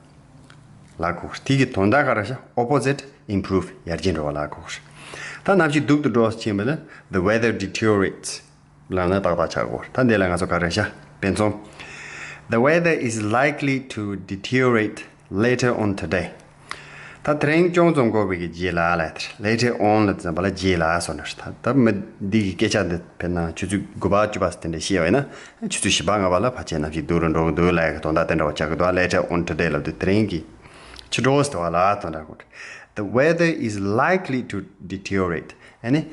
ལབ་གོ། དེ་གི་དོན་དག་ག་རེ་ཤག opposite improve ཡར་རྒྱས་འགྲོ་བ་ལབ་གོ། ད་གནམ་གཤིས་སྡུག་ཏུ་འགྲོ་ཕྱིན་པ་ལ་the weather deteriorates ལབ་ན་ཏག་ཏག་ཆགས་གོ། ད་འདི་ལ་ང་ཚོ་ག་རེ་ཤག་དཔེ་མཚོན། The weather is likely to deteriorate later on today. ད་དེ་རིང་ཅུང་ཙམ་འགོར་བའི་གི་རྗེས་ལ་ལབ་དེ་རེད། later on ལབ་ཙམ་པ་ལ་རྗེས་ལ་སོགས་ནས་ད་ད་མི་འདི་གི་སྐད་ཆ་འདི་དཔེར་ན་ཆུ་ཚོད་དགུ་པ་བཅུ་པ་དེ་འདྲ་བཤད་པ་ཡིན་ན། ཆུ་ཚོད་བཞི་པ་ལྔ་པ་ལ་ཕལ་ཆེར་གནམ་གཤིས་སྡུག་རུ་འགྲོ་གི་འདུག་ལབ་ཡ་གི་དོན་དག་དེ་འདྲ་བ་ཆགས་ཀྱི་འདུག later on today ལབ་དུས་དེ་རིང་གི་ཕྱི་དྲོ་ཟེར་བ་ལ་དོན་དག་གོ། The weather is likely to deteriorate. ཨ་ནི།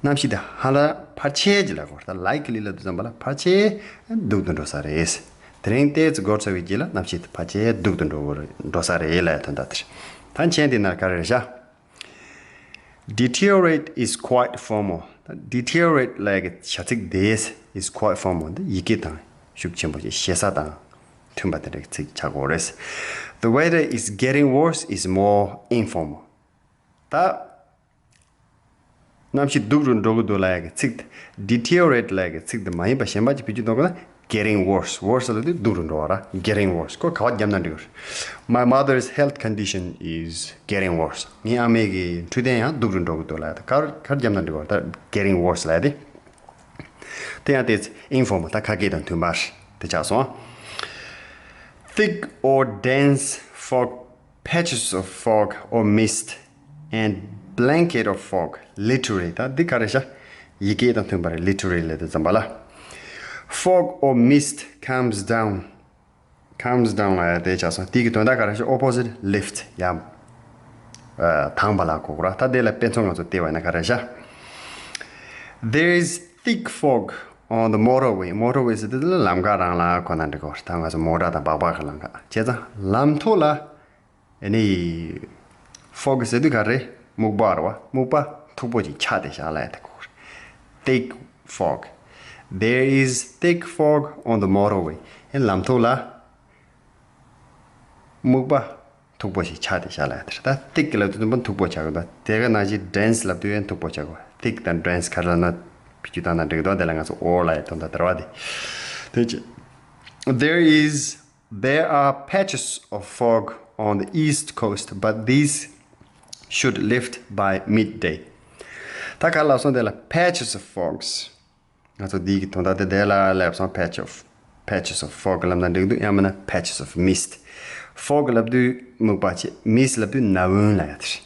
གནམ་གཤིས་དེ་ཧ་ལམ་ཕལ་ཆེར་གྱི་ལ་གོ། ད་likely ལབ་དུས་ཙམ་པ་ལ་ཕལ་ཆེར་སྡུག་ཏུ་འགྲོ་ས་རེད། དེ་རིང་ཏོག་ཙམ་འགོར་ཚར་བའི་རྗེས་ལ་གནམ་གཤིས་དེ་ཕལ་ཆེར་སྡུག་ཏུ་འགྲོ་གི་རེད། འགྲོ་ས་རེད་ལབ་ཡ་དོན་དག་དེ་རེད། ད་མཆན་དེ་ནང་ག་རེ་རེད་ཤག deteriorate is quite formal. ད་deteriorate ལབ་ཡ་གི་བྱ་ཚིག་དེ་is quite formal. འདི་ཡི་གེ་དང་ཤུགས་ཆེན་པོ་ཞིག་ཞེ་ས་དང་མཐུན་པ་དེ་འདྲ་གི་ཚིག་ཆགས་ཀྱི་ཡོད་རེད། The weather is getting worse is more informal. ད་གནམ་གཤིས་སྡུག་རུ་འགྲོ་གི་འདུག་ལབ་ཡ་གི་ཚིག་དེ། deteriorate ལབ་ཡ་གི་ཚིག་དེ་མ་ཡིན་པ་གཞན་པ་ཅིག་བེད་སྤྱོད་གཏོང་དགོས་ན། getting worse. Worse ལབ་དུས་སྡུག་རུ་འགྲོ་བ་ར། getting worse. ཁོ་ག་བ་བརྒྱབ་ན་འགྲིག་གི་རེད། My mother's health condition is getting worse. ངའི་ཨ་མའི་གི་འཕྲོད་བསྟེན་ཡང་སྡུག་རུ་འགྲོ་གི་འདུག་ལབ་ཡ་དེ་ག་ག་བརྒྱབ་ན་འགྲིག་གི་རེད། ད་getting worse ལབ་ཡ་དེ། དེ་ཡང་དེ་informal ད་ཁ་སྐད་དང་མཐུན་པ་རེད། དེ་ཆགས་སོང་། Thick or dense fog, patches of fog or mist, and blanket of fog. Literally ད་འདི་ག་རེ་ཤག་ཡི་གེ་དང་མཐུན་པ་རེད། literally ལབ་དུས་ཙམ་པ་ལ། Fog or mist comes down. Comes down ལབ་ཡ་དེ་ཆགས་སོང་། དེ་གི་དོན་དག་ག་རེ་ཤག opposite, lift ཡ། ཨ། དྭངས་པ་ལ་གོ་གོ་ར། ད་དེ་ལ་དཔེ་མཚོན་ང་ཚོ་བལྟས་པ་ཡིན་ན་ག་རེ་ཤག There is thick fog on the motorway. Motorway ཟེར་དུས་ལམ་ཁ་རང་ལ་གོ་ན་འགྲིག་གོ། ད་ང་ཚོ་མོ་ཊ་དང་སྦག་སྦག་གི་ལམ་ཁ་བྱས་ཙང་ལམ་ཐོག་ལ། ཨ་ནི། fog ཟེར་དུས་ག་རེ། སྨུག་པ་རེད་བ། སྨུག་པ་མཐུག་པོ་ཅིག་ཆགས་བསྡད་ཤག་ལབ་ཡ་དེ་གོ་གོ་ར། Thick fog. There is thick fog on the motorway. ཨེ་ལམ་ཐོག་ལ། སྨུག་པ་མཐུག་པོ་ཞིག་ཆགས་བསྡད་ཤག་ལབ་ཡ་དེ་རེད། ད་thick ལབ་དུས་མཐུག་པོ་ཆགས་ཀྱི་འདུག་དེ་ག་ནང་བཞིན་dense ལབ་དུས་ཡང་མཐུག་པོ་ཆགས་ཀྱི་འདུག Thick དང་dense ག་རེ་ལབ་ན་བེད་སྤྱོད་བཏང་ན་འགྲིག་གི་འདུག་དེ་ལ་ང་ཚོ་or ལབ་ཡ་དོན་དག་དེ་རེད་བ། དེ། དེ་ཅི། There is, there are patches of fog on the east coast, but these should lift by midday. ད་ག་ལ་སོང་དེ་ལ་patches of fogs. ང་ཚོ་འདི་གི་དོན་དག་དེ་དེ་ལ་སླེབས་སོང་། patch of, patches of fog ལབ་ན་འགྲིག་འདུག་ཡང་མིན་ན་patches of mist. Fog ལབ་དུས་སྨུག་པ་བྱས། mist ལབ་དུས་ན་བུན་ལབ་ཡ་དེ་རེད།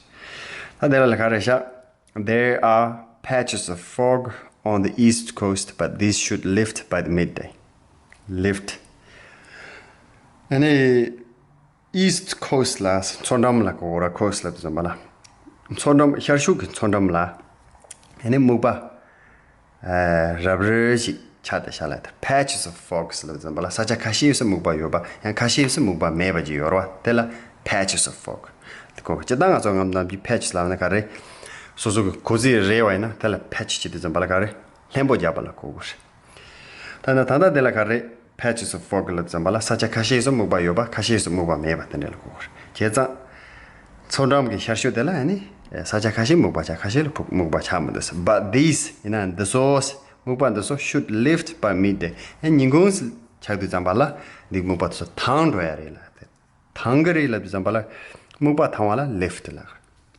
ད་དེ་ལ་ལ་ག་རེ་ཤག There are patches of fog on the east coast, but these should lift by the midday. Lift. ཨ་ནི། East Coast ལ་མཚོ་འགྲམ་ལ་གོ་ར། coast ལ་དུ་ཙམ་པ་ལ། མཚོ་འགྲམ་ཤར་ཕྱོགས་ཀྱི་མཚོ་འགྲམ་ལ། ཨ་ནི་སྨུག་པ། ཨ། རབ་རིབ་ཞིག་ཆགས་ཏེ་ཤག་ལབ་ཡ་དེ་patches of fogs ལ་དུ་ཙམ་པ་ལ། ས་ཆ་ཁ་ཤས་སུ་སྨུག་པ་ཡོད་པ་ཡང་ཁ་ཤས་སུ་སྨུག་པ་མེད་པ་ཅིག་ཡོད་ར་བ། དེ་ལ་patches of fog དེ་གོ། སྤྱིར་བཏང་ང་ཚོ་ངམ་ནམ་རྒྱུན་patches ལབ་ན་ག་རེ། སོ་སོ་གི་གོ་རྫས་རེད་བ་ཡིན་ན་དེ་ལ་patch བྱེད་དུས་ཙམ་པ་ལ་ག་རེ། ལྷན་པོ་རྒྱག་པ་ལ་གོ་དགོས་རེད། ད་ནི་ད་ལྟ་དེ་ལ་ག་རེ། patches of fog ལ་དུ་ཙམ་པ་ལ་ས་ཆ་ཁ་ཤས་སུ་སྨུག་པ་ཡོད་པ་ཁ་ཤས་སུ་སྨུག་པ་མེད་པ་དེ་འདྲ་ལ་གོ་དགོས་རེད། བྱས་ཙང་། མཚོ་འགྲམ་གྱི་ཤར་ཕྱོགས་དེ་ལ་ཨ་ནི། ས་ཆ་ཁ་ཤས་སྨུག་པ་ཆགས། ཁ་ཤས་ལ་ཕུག་སྨུག་པ་ཆགས་མི་འདུག But these ཡིན་ན་འདི་ཚོ། སྨུག་པ་འདི་ཚོ་should lift by midday. ཨ། ཉིན་གུང་ཆགས་དུས་ཙམ་པ་ལ་འདི་སྨུག་པ་དེ་ཚོ་དྭངས་འགྲོ་ཡ་རེད་ལབ་དེ། དྭངས་ཀྱི་རེད་ལབ་དུས་ཙམ་པ་ལ། སྨུག་པ་དྭངས་པ་ལ་lift ལབ།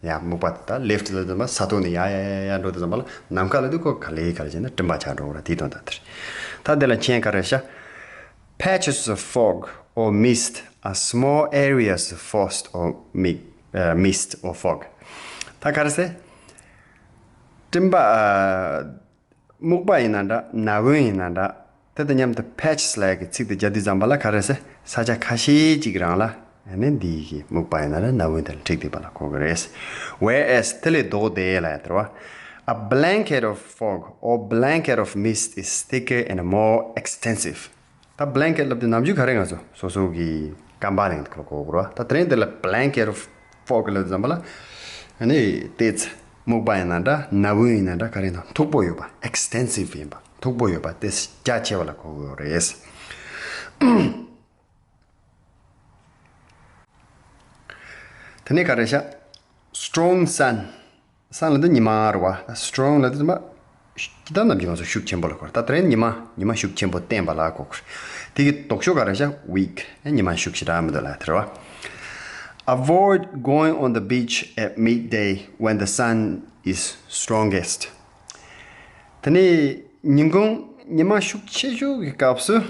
ཡ། སྨུག་པ་དེ་ད་lift ལབ་དུས་ཙམ་པ་ས་ཐོག་ནས་ཡ་ཡ་ཡ་ཡ་འགྲོ་དུས་ཙམ་པ་ལ་ནམ་མཁའ་ལ་དུས་ཁོ་ག་ལེ་ག་ལེ་བྱས་ནས་སྤྲིན་པ་ཆགས་འགྲོ་གི་རེད། དེའི་དོན་དག་དེ་རེད། ད་དེ་ལ་མཆན་ག་རེ་བཞག Patches of fog or mist are small areas of frost or mi- uh, mist or fog. ད་ག་རེ་ཟེར། སྤྲིན་པ། ཨ། སྨུག་པ་ཡིན་ན་འདྲ། ན་བུན་ཡིན་ན་འདྲ། དེ་དང་མཉམ་དུ་patches ལབ་ཡ་གི་ཚིག་དེ་སྦྱར་དུས་ཙམ་པ་ལ་ག་རེ་ཟེར། ས་ཆ་ཁ་ཤས་ཅིག་རང་ལ་ཨ་ནི་འདི་གི་སྨུག་པ་ཡིན་ན་འདྲ་ན་བུན་དེ་ལ་འཁྲིགས་བསྡད་པ་ལ་གོ་གི་རེད། Whereas དེ་ལས་ལྡོག་སྟེ་ལབ་ཡ་དེ་རེད་བ། A blanket of fog or blanket of mist is thicker and more extensive. ད་blanket ལབ་དུས་ནམ་རྒྱུན་ག་རེ་ང་ཚོ་སོ་སོ་གི་ཀམ་པ་ལེན་དུ་གོ་གོ་ར། ད་དེ་རིང་འདི་ལ་blanket of fog ལབ་ཙམ་པ་ལ། ཨ་ནི་ཏེ་ཚ་སྨུག་པ་ཡིན་ན་འདྲ། ན་བུན་ཡིན་ན་འདྲ། ག་རེ་ཡིན་ན་མཐུག་པོ་ཡོད་པ། extensive ཡིན་པ། མཐུག་པོ་ཡོད་པ། ཏེ་རྒྱ་ཆེ་བ་ལ་གོ་གོ་རེད། དེ་ནས་ག་རེ་ཤག strong sun. sun ལ་དུ་ཉི་མ་རེད་བ། strong ལ་དུ་ཙམ་པ། ཇི་ལྟར་ནམ་རྒྱུན་ང་ཚོ་ཤུགས་ཆེན་པོ་ལ་གོ་རེད། ད་དེ་རིང་ཉི་མ་ཉི་མ་ཤུགས་ཆེན་པོ་བསྟན་པ་ལ་གོ་གོ་རེད། དེ་གི་ལྡོག་ཕྱོགས་ག་རེ་ཤག weak. ཉི་མ་ཤུགས་ཞེ་དྲག་མི་འདུག་ལ་དེ་རེད་བ། Avoid going on the beach at midday when the sun is strongest. དེ་ནས་ཉིན་གུང་ཉི་མ་ཤུགས་ཆེ་ཤོས་ཀྱི་སྐབས་སུ།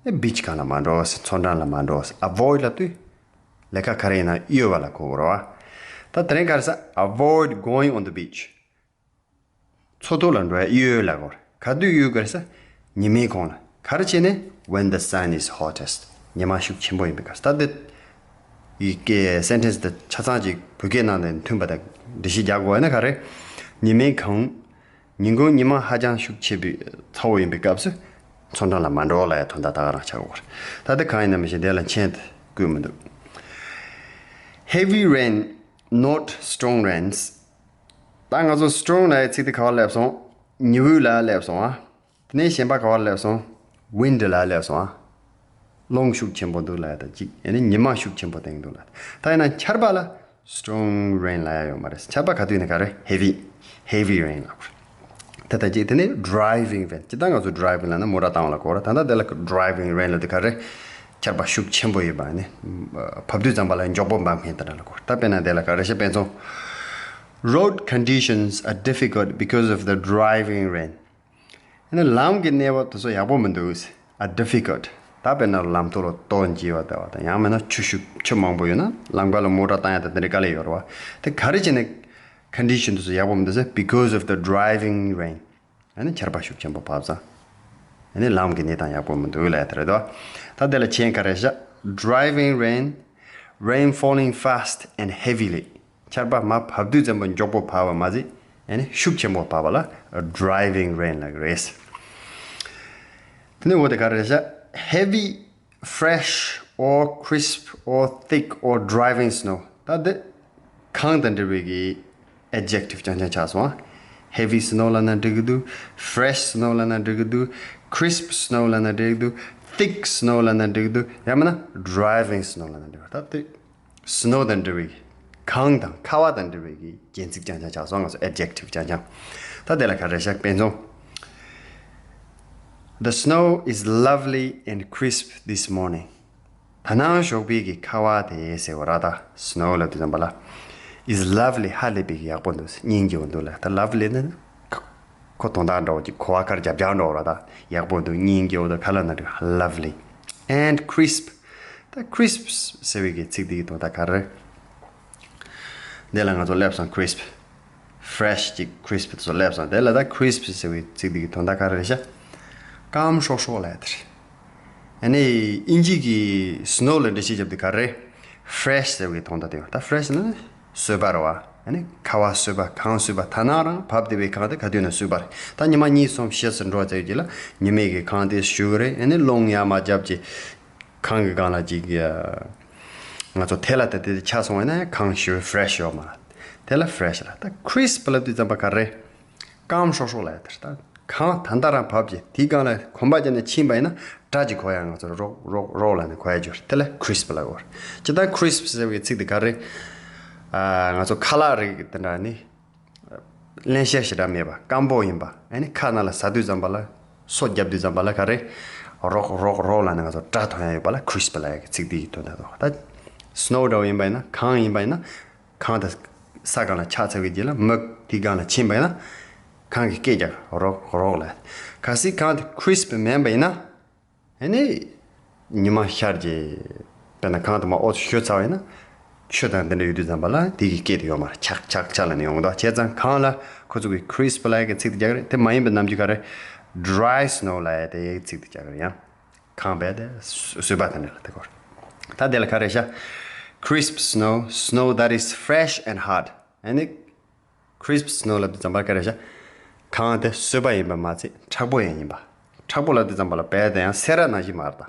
ཨེ་beach སྒང་ལ་མ་འགྲོ། མཚོ་འགྲམ་ལ་མ་འགྲོ། avoid ལབ་དུས་ལས་ཀ་ག་རེ་ཡིན་ན་གཡོལ་བ་ལ་གོ་གོ་རེད་བ། ད་དེ་རིང་ག་རེ་ཟེར། avoid going on the beach. མཚོ་ཐོག་ལ་འགྲོ་ཡ་གཡོལ་ལ་གོ་རེད། ག་དུས་གཡོལ་དགོས་རེད་ཟེར། ཉི་མའི་གུང་ལ། ག་རེ་བྱས་ནས། when the sun is hottest. ཉི་མ་ཤུགས་ཆེན་པོ་ཡིན་པའི་སྐབས་སུ། ད་འདི་ཡི་གེ་sentence དེ་ཆ་ཚང་ཅིག་བོད་སྐད་ནང་ནས་མཐུན་པ་དང་འགྲེལ་བཤད་རྒྱག་དགོས་ན་ག་རེ། ཉི་མའི་གུང་། ཉིན་གུང་ཉི་མ་ཧ་ཅང་ཤུགས་ཆེ་བའི་ཚ་བོ་ཡིན་པའི་སྐབས་སུ་མཚོ་འགྲམ་ལ་མ་འགྲོ་ལབ་ཡ་དོན་དག་ད་ག་རང་ཆགས་ཡོད་རེད། ད་ལྟ་གང་ཡིན་ན་མི་ཤེས། དེ་ལ་མཆན་དེ་བཀོད་མི་འདུག heavy rain, not strong rains. ད་ང་ཚོ་strong ལབ་ཡའི་ཚིག་དེ་ག་པར་སླེབས་སོང་། ཉི་འོད་ལ་སླེབས་སོང་ཨ། དེ་ནས་གཞན་པ་ག་པར་སླེབས་སོང་། wind ལ་སླེབས་སོང་ཨ། རླུང་ཤུགས་ཆེན་པོ་འདུག་ལབ་ཡ་དང་གཅིག་ཡང་ན་ཉི་མ་ཤུགས་ཆེན་པོ་བཏང་འདུག་ལབ། ད་ཡིན་ན་ཆར་པ་ལ་strong rain ལབ་ཡ་ཡོད་མ་རེད། ཆར་པ་ག་དུས་ནས་ག་རེ། heavy heavy rain ལབ་དགོས་རེད། ད་ལྟ་གཅིག་དེ་ནས་driving rain. སྤྱིར་བཏང་ང་ཚོ་driving ལབ་ན་མོ་ཊ་བཏང་བ་ལ་གོ་རེད། ད་ལྟ་དེ་ལ་driving rain ལབ་དུས་ག་རེ། ཆར་པ་ཤུགས་ཆེན་པོ་ཡོད་པ་ནི་བབས་དུས་ཙམ་པ་ལ་མགྱོགས་པོ་འབབ་མཁན་དེ་འདྲ་ལ་གོ་རེད། ད་དཔེར་ན་དེ་ལ་ག་རེ་ཤག་དཔེ་མཚོན། Road conditions are difficult because of the driving rain. ཨ་ནི་ལམ་གྱི་གནས་བབ་དེ་ཚོ་ཡག་པོ་མི་འདུག are difficult. ད་དཔེར་ན་ལམ་ཐོག་ལ་ལྟོ་འགྱེལ་བ་ལྟ་བུ་དང་། ཡང་མིན་ན་ཆུ་ཤུགས་ཆུ་མང་པོ་ཡོད་ན་ལམ་ཁ་ལ་མོ་ཊ་བཏང་ཡ་དང་དེ་འདྲའི་དཀའ་ལས་ཡོད་རེད་བ། དེ་ག་རེ་བྱས་ནས་condition དེ་ཚོ་ཡག་པོ་མི་འདུག་ཟེར། because of the driving rain. ཨ་ནི་ཆར་པ་ཤུགས་ཆེན་པོ་བབས་ཙང་། ཨ་ནི་ལམ་གྱི་གནས་སྟངས་ཡག་པོ་མི་འདུག་ལབ་ཡ་དེ་རེད་དོ། ད་དེ་ལ་མཆན་ག་རེ་བཞག driving rain, rain falling fast and heavily. ཆར་པ་མར་བབས་དུས་ཙམ་པ་མགྱོགས་པོ་བབས་པ་མ་ཟད། ཨ་ནི་ཤུགས་ཆེན་པོ་བབས་པ་ལ་driving rain ལབ་ཀྱི་རེད། དེ་ནས་འོ་དེ་ག་རེ་བཞག heavy, fresh or crisp or thick or driving snow. ད་འདི་གངས་དང་འབྲེལ་བའི་གི་adjective རྐྱང་རྐྱང་ཆགས་སོང་ཨ། heavy snow ལབ་ན་འགྲིག་གི་འདུག fresh snow ལབ་ན་འགྲིག་གི་འདུག crisp snow ལབ་ན་འགྲིག་གི་འདུག thick snow ལབ་ན་འགྲིག་གི་འདུག་ཡང་མིན་ན་driving snow ལབ་ན་འགྲིག་གི་འདུག་ད་དེ་snow དང་འབྲེལ་བའི་གངས་དང་ཁ་བ་དང་འབྲེལ་བའི་གི་རྒྱན་ཚིག་རྐྱང་རྐྱང་ཆགས་སོང་། ང་ཚོ་adjective རྐྱང་རྐྱང་། ད་དེ་ལ་ག་རེ་བཞག་དཔེ་མཚོན། The snow is lovely and crisp this morning. ད་ནངས་ཞོགས་པའི་གི་ཁ་བ་དེ་ཟེར་བ་ར། ད་snow ལབ་དུས་ཙམ་པ་ལ་is lovely. ཧ་ལས་པའི་གི་ཡག་པོ་འདུག་སྙིང་རྗེ་བོ་འདུག་ལ། ད་lovely ནི་ཁོ་དོན་དག་འདྲ་བོ་ཅིག་གོ་བ་དཀར་རྒྱབ་རྒྱབ་འདྲ་བོ་ར། ད་ཡག་པོ་འདུག་སྙིང་རྗེ་བོ་འདུག་ཁ་ལ་ན་འགྲིག lovely and crisp. ད་crisp ཟེར་བའི་གི་ཚིག་འདི་གི་དོན་དག་ག་རེ། འདི་ལ་ང་ཚོ་སླེབས་སོང་crisp. fresh ཅིག crisp དེ་ཚོ་སླེབས་སོང་། དེ་ལ་ད་crisp ཟེར་བའི་ཚིག་འདི་གི་དོན་དག་ག་རེ་རེད་ཤག་སྐམ་ཧྲོག་ཧྲོག་ལབ་ཡ་དེ་རེད། ཨ་ནི་དབྱིན་ཇི་གི་snow ལ་འགྲེལ་བཤད་བརྒྱབ་དུས་ག་རེ། fresh ཟེར་བའི་དོན་དག་དེ་ཡོད། ད་fresh ནི་སོས་པ་རེད་བ། ཨ་ནི་ཁ་བ་སོས་པ། གངས་སོས་པ། ད་ནངས་རང་བབས་བསྡད་པའི་གངས་དེ་ག་དུས་ན་སོས་པ་རེད། ད་ཉི་མ་གཉིས་གསུམ་ཕྱིས་སུ་འགྲོ་ཚར་རྗེས་ལ་ཉི་མའི་གི་གངས་དེ་བཞུ་གི་རེད། ཨ་ནི་རླུང་ཡར་མར་བརྒྱབ་རྗེས་གངས་ཀྱི་སྒང་ལ་ཅིག་ང་ཚོ་དེ་ལ་ད་དེ་ཆགས་སོང་བས་ན་གངས་ཞུ་fresh ཡོད་མ་རེད། དེ་ལ་fresh ལ། ད་crisp ལབ་དུས་ཙམ་པ་ག་རེ། སྐམ་ཧྲོག་ཧྲོག་ལབ་ཡ་དེ་རེད། ད་གངས་ད་ལྟ་རང་བབས་ཀྱི་དེའི་སྒང་ལ་གོམ་པ་བརྒྱབ་ནས་ཕྱིན་པ་ཡིན་ན་སྒྲ་ཅིག་གོ་ཡ། ང་ཚོ་རོག་རོག་རོག་ལབ་ནས་གོ་ཡ་རྒྱུ་རེད། དེ་ལ་crisp ལབ་དགོས་རེད། ཇི་ལྟར་crisp ཟེར་བའི་ཚིག་དེ་ག་རེ། ང་ཚོ་ཁ་ལག་རིགས་དེ་འདྲ་ནི། བརླན་གཤེར་ཞེ་དྲག་མེད་པ་སྐམ་པོ་ཡིན་པ། ཨ་ནི་ཁ་ནང་ལ་ཟ་དུས་ཙམ་པ་ལ་སོ་བརྒྱབ་དུས་ཙམ་པ་ལ་ག་རེ། རོག་རོག་རོག་ལབ་ནས་ང་ཚོ་སྒྲ་ཐོན་ཡ་ཡོད་པ་ལ་crisp ལབ་ཡ་གི་ཚིག་འདི་ཡི་དོན་དག་དང་། ད་snow འདྲ་བོ་ཡིན་པ་ཡིན་ན། གངས་ཡིན་པ་ཡིན་ན། གངས་དེ་ས་སྒང་ལ་ཆགས་ཚར་བའི་རྗེས་ལ་མུ་གེ་དེའི་སྒང་ལ་ཕྱིན་པ་ཡིན་ན་གངས་ཀྱིས་སྐད་རྒྱག་རོག་རོག་ལབ། གལ་སྲིད་གངས་དེ་crisp མིན་པ་ཡིན་ན། ཨ་ནི་ཉི་མ་ཤར་རྗེས་དཔེར་ན་གངས་དེ་མར་འོག་ཏུ་ཞུ་ཚར་བ་ཡིན་ན། ཆུ་དང་དེ་འདྲ་ཡོད་དུས་ཙམ་པ་ལ་དེ་གི་སྐད་དེ་ཡོད་མ་རེད། ཆག་ཆག་ཆག་ལབ་ནས་ཡོང་གི་འདུག་བྱས་ཙང་གངས་ལ་ཁོ་ཚོ་གི་crisp ལབ་ཡ་གི་ཚིག་དེ་རྒྱག་གི་རེད། དེ་མ་ཡིན་པའི་ནམ་རྒྱུན་ག་རེ། dry snow ལབ་ཡ་དེ་ཡ་གི་ཚིག་དེ་རྒྱག་གི་རེད། ཡང་གངས་རྦད་དེ་སོས་པ་དེ་འདྲ་ལ་དེ་གོ་རེད། ད་དེ་ལ་ག་རེ་ཤག crisp snow, snow that is fresh and hard. ཨ་ནི། Crisp snow ལབ་དུས་ཙམ་པ་ག་རེ་ཤག་གངས་དེ་སོས་པ་ཡིན་པ་མ་ཚད་མཁྲེགས་པོ་ཡང་ཡིན་པ། མཁྲེགས་པོ་ལབ་དུས་ཙམ་པ་ལ་རྦད་དེ་ཡང་སེ་ར་ནང་བཞིན་མ་རེད་ད།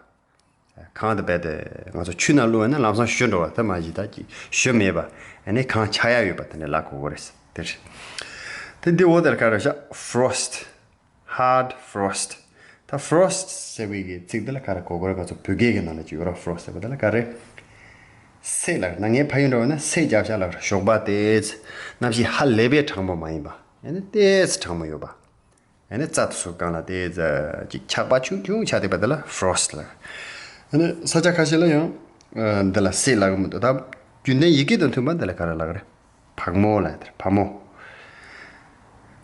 གངས་དེ་རྦད་དེ་ང་ཚོ་ཆུ་ནང་བླུགས་ཡོད་ན་ལམ་སང་ཞུ་འགྲོ་བ་དེ་མ་གཞི་ད་ཀྱི་ཞུ་མེད་པ། ཨ་ནི་གངས་ཆགས་ཡ་ཡོད་པ་དེ་འདྲ་ལབ་དགོས་ཀྱི་རེད་དེ་རེད། དེ་འདི་འོག་དེར་ག་རེ་ཤག frost, hard frost. ད་frost ཟེར་བའི་གི་ཚིག་འདི་ལ་ག་རེ་གོ་དགོས་རེད། ང་ཚོ་བོད་སྐད་ཀྱི་ནང་ལ་ཅིག་ཡོད་ར། frost ཟེར་བ་འདི་ལ་ག་རེ། སེ་ལབ་ན་ངའི་ཕ་ཡུལ་འགྲོ་བ་ན་སེ་རྒྱབ་ཤག་ལབ་ར། ཞོགས་པ་དེ་གནམ་གཤིས་ཧ་ལས་པའི་གྲང་མོ་མ་ཡིན་པ། ཨ་ནི་ཏོག་ཙམ་གྲང་མོ་ཡོད་པ། ཨ་ནི་རྩྭ་དེ་ཚོ་སྒང་ལ་དེ་ཙམ་ཅིག་ཆག་པ་ཆུང་ཆུང་ཆགས་བསྡད་པ་དེ་ལ་frost ལབ། ཨ་ནི་ས་ཆ་ཁ་ཤས་ལ་ཡང་འདི་ལ་སེ་ལབ་གི་མི་འདུག་ད་རྒྱུན་ལྡན་ཡི་གེ་དང་མཐུན་པ་འདི་ལ་ག་རེ་ལབ་གི་རེད། བག་མོ་ལབ་དེར་བ་མོ།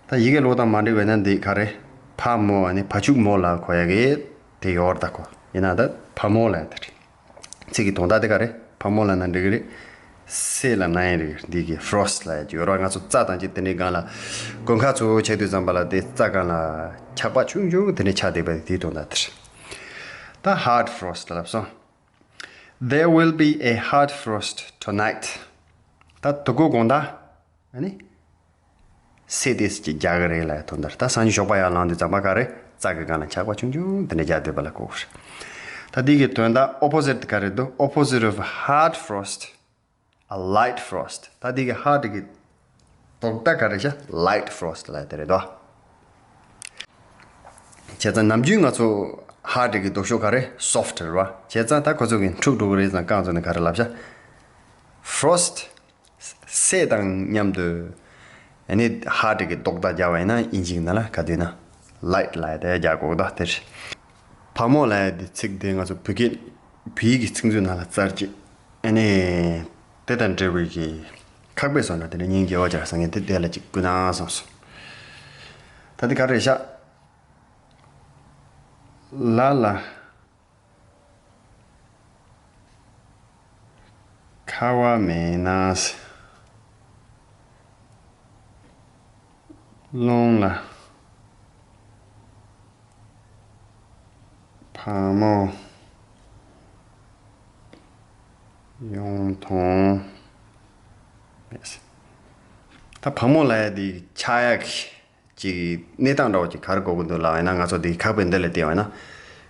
ད་ཡི་གེ་ཀློག་སྟངས་མ་འགྲིག་པས་ན་འདི་ག་རེ། ཕ་མོ་ཨ་ནི་བ་ཕྱུགས་མོ་ལ་གོ་ཡ་གི་དེ་ཡོད་རེད་ད་གོ། ཡིན་ན་ད་བ་མོ་ལབ་དེར། ཚིག་གི་དོན་དག་དེ་ག་རེ། བ་མོ་ལབ་ན་འགྲིག་གི་རེད། སེ་ལབ་ན་ཡང་འགྲིག་གི་རེད། འདི་གི་frost ལབ་ཡ་ཅིག་ཡོད་རེད། ང་ཚོ་རྩྭ་དང་ཅིག་དེ་འདྲའི་སྒང་ལ་དགུན་ཁ་ཚོ་ཆགས་དུས་ཙམ་པ་ལ་དེ་རྩྭ་སྒང་ལ་ཆག་པ་ཆུང་ཆུང་དེ་འདྲ་ཆགས་བསྡད་པ་དེའི་དོན་དག་དེ་རེད། ད་hard frost ལབ་སོང་། There will be a hard frost tonight. ད་དེ་གོ་དགོང་དག་ཨ་ནི་སེ་ཏོག་ཙམ་ཅིག་རྒྱག་གི་རེད་ལབ་ཡ་དོན་དག་རེད། ད་སང་ཉིན་ཞོགས་པ་ཡར་ལངས་དུས་ཙམ་པ་ག་རེ། རྩྭ་གི་སྒང་ལ་ཆག་པ་ཆུང་ཆུང་དེ་འདྲ་རྒྱག་བསྡད་པ་ལ་གོ་གི་རེད། ད་འདི་གི་དོན་དག་opposite ག་རེ་འདུག opposite of hard frost, a light frost. ད་འདི་གི་hard གི་ལྡོག་ཟླ་ག་རེ་ཤག light frost ལབ་ཡ་དེ་རེད་དོ། བྱས་ཙང་ནམ་རྒྱུན་ང་ཚོ་hard གི་ལྡོག་ཕྱོགས་ག་རེ། soft རེད་བ། བྱས་ཙང་ད་ཁོ་ཚོ་གི་འཁྲུག་འགྲོ་གི་རེད་ཙང་རྐང་བཙུགས་ནས་ག་རེ་ལབ་ཤག frost སེ་དང་མཉམ་དུ་ཨ་ནི་hard གི་ལྡོག་ཟླ་སྦྱར་བ་ཡིན་ན་དབྱིན་ཇིའི་ནང་ལ་ག་དུས་ན་light ལབ་ཡ་དེ་རྒྱག་གོ་གི་ད་དེ་རེད། བ་མོ་ལབ་ཡ་དེ་ཚིག་དེ་ང་ཚོ་བོད་སྐད་བོད་ཡིག་གི་ཚིག་མཛོད་ནང་ལ་བཙལ་ཅིག་ཨ་ནི་དེ་དང་འབྲེལ་བའི་གི་ཁག་པའི་བཟོ་འདྲ་དེ་འདྲ་སྙིང་རྗེ་བོ་སྦྱར་ས་ངས་དེ་དེ་ལ་ཅིག་བསྐུར་ན་བསམ་སོང་། ད་དེ་ག་རེ་ཤག་ལ་ལ། ཁ་བ་མེད་ན། རླུང་ལ་བ་མོ་ཡོང་དང་མེད། ད་བ་མོ་ལབ་ཡ་དེ་ཆགས་ཡ་གི་ཅིག་གནས་སྟངས་འདྲ་བོ་ཅིག་ག་རེ་གོ་གི་འདུག་ལབ་ཡིན་ན། ང་ཚོ་འདི་ཁག་པའི་འདི་ལ་བལྟས་པ་ཡིན་ན།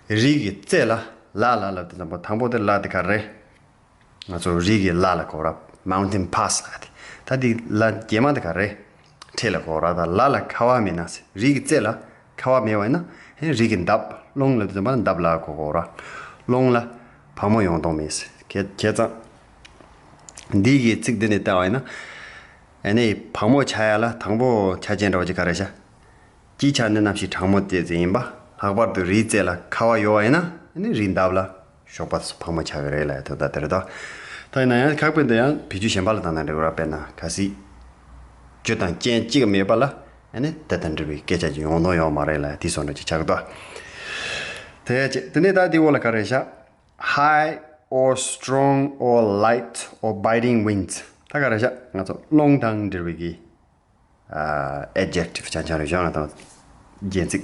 རི་གི་རྩེ་ལ་ལ་ལ་ལབ་དུས་ཙམ་པ་དང་པོ་དེ་ལ་དེ་ག་རེ། ང་ཚོ་རི་གི་ལ་ལ་གོ་ར། mountain pass ལབ་དེ། ད་འདི་ལ་རྗེས་མ་དེ་ག་རེ། འཕྲེད་ལ་གོ་ར། ད་ལ་ལ་ཁ་བ་མེད་ན་ཟེར། རི་གི་རྩེ་ལ་ཁ་བ་མེད་པ་ཡིན་ན་ཧེ་རི་གི་འདབས། རླུང་ལབ་དུས་ཙམ་པ་ལ་འདབས་ལ་གོ་གོ་ར། རླུང་ལ་བ་མོ་ཡོང་དོང་མེད་ཟེར། ཁྱེད་ཁྱེད་ཚང་། འདི་གི་ཚིག་འདི་ནས་བལྟ་བ་ཡིན་ན། ཨ་ནི་བ་མོ་ཆགས་ཡ་ལ་དང་པོ་ཆ་རྐྱེན་འདྲ་བོ་ཅིག་ག་རེ་ཤག་སྤྱིའི་ཆ་ནས་གནམ་གཤིས་གྲང་མོ་ཏོག་ཙམ་ཡིན་པ། ལྷག་པར་དུ་རིའི་རྩེ་ལ་ཁ་བ་ཡོད་པ་ཡིན་ན་ཨ་ནི་རིའི་འདབས་ལ་ཞོགས་པ་བ་མོ་ཆགས་ཀྱི་རེད་ལབ་ཡ་དོན་དག་དེ་རེད་དོ། ད་ཡིན་ན་ཡང་ཁག་པའི་འདི་ཡང་བེད་སྤྱོད་གཞན་པ་ལ་བཏང་ན་འགྲིག་གི་རེད། དཔེར་ན་གལ་སྲིད་རྒྱུ་དང་རྐྱེན་གཅིག་མེད་པ་ལ་ཨ་ནི་དེ་དང་འབྲེལ་བའི་སྐད་ཆ་ཅིག་ཡོང་དོན་ཡོད་མ་རེད་ལབ་ཡ་དེ་བཟོ་འདྲ་ཅིག་ཆགས་ཀྱི་འདུག་དེ་བྱས་དེ་ནས་ད་འདི་འོག་ལ་ག་རེ་ཤག high or strong or light or biting winds. ད་ག་རེ་ཤག་ང་ཚོ་རླུང་དང་འབྲེལ་བའི་གི་ཨ་adjective ཆ་ཆ་རེ་བཞག་ན་དང་རྒྱན་ཚིག་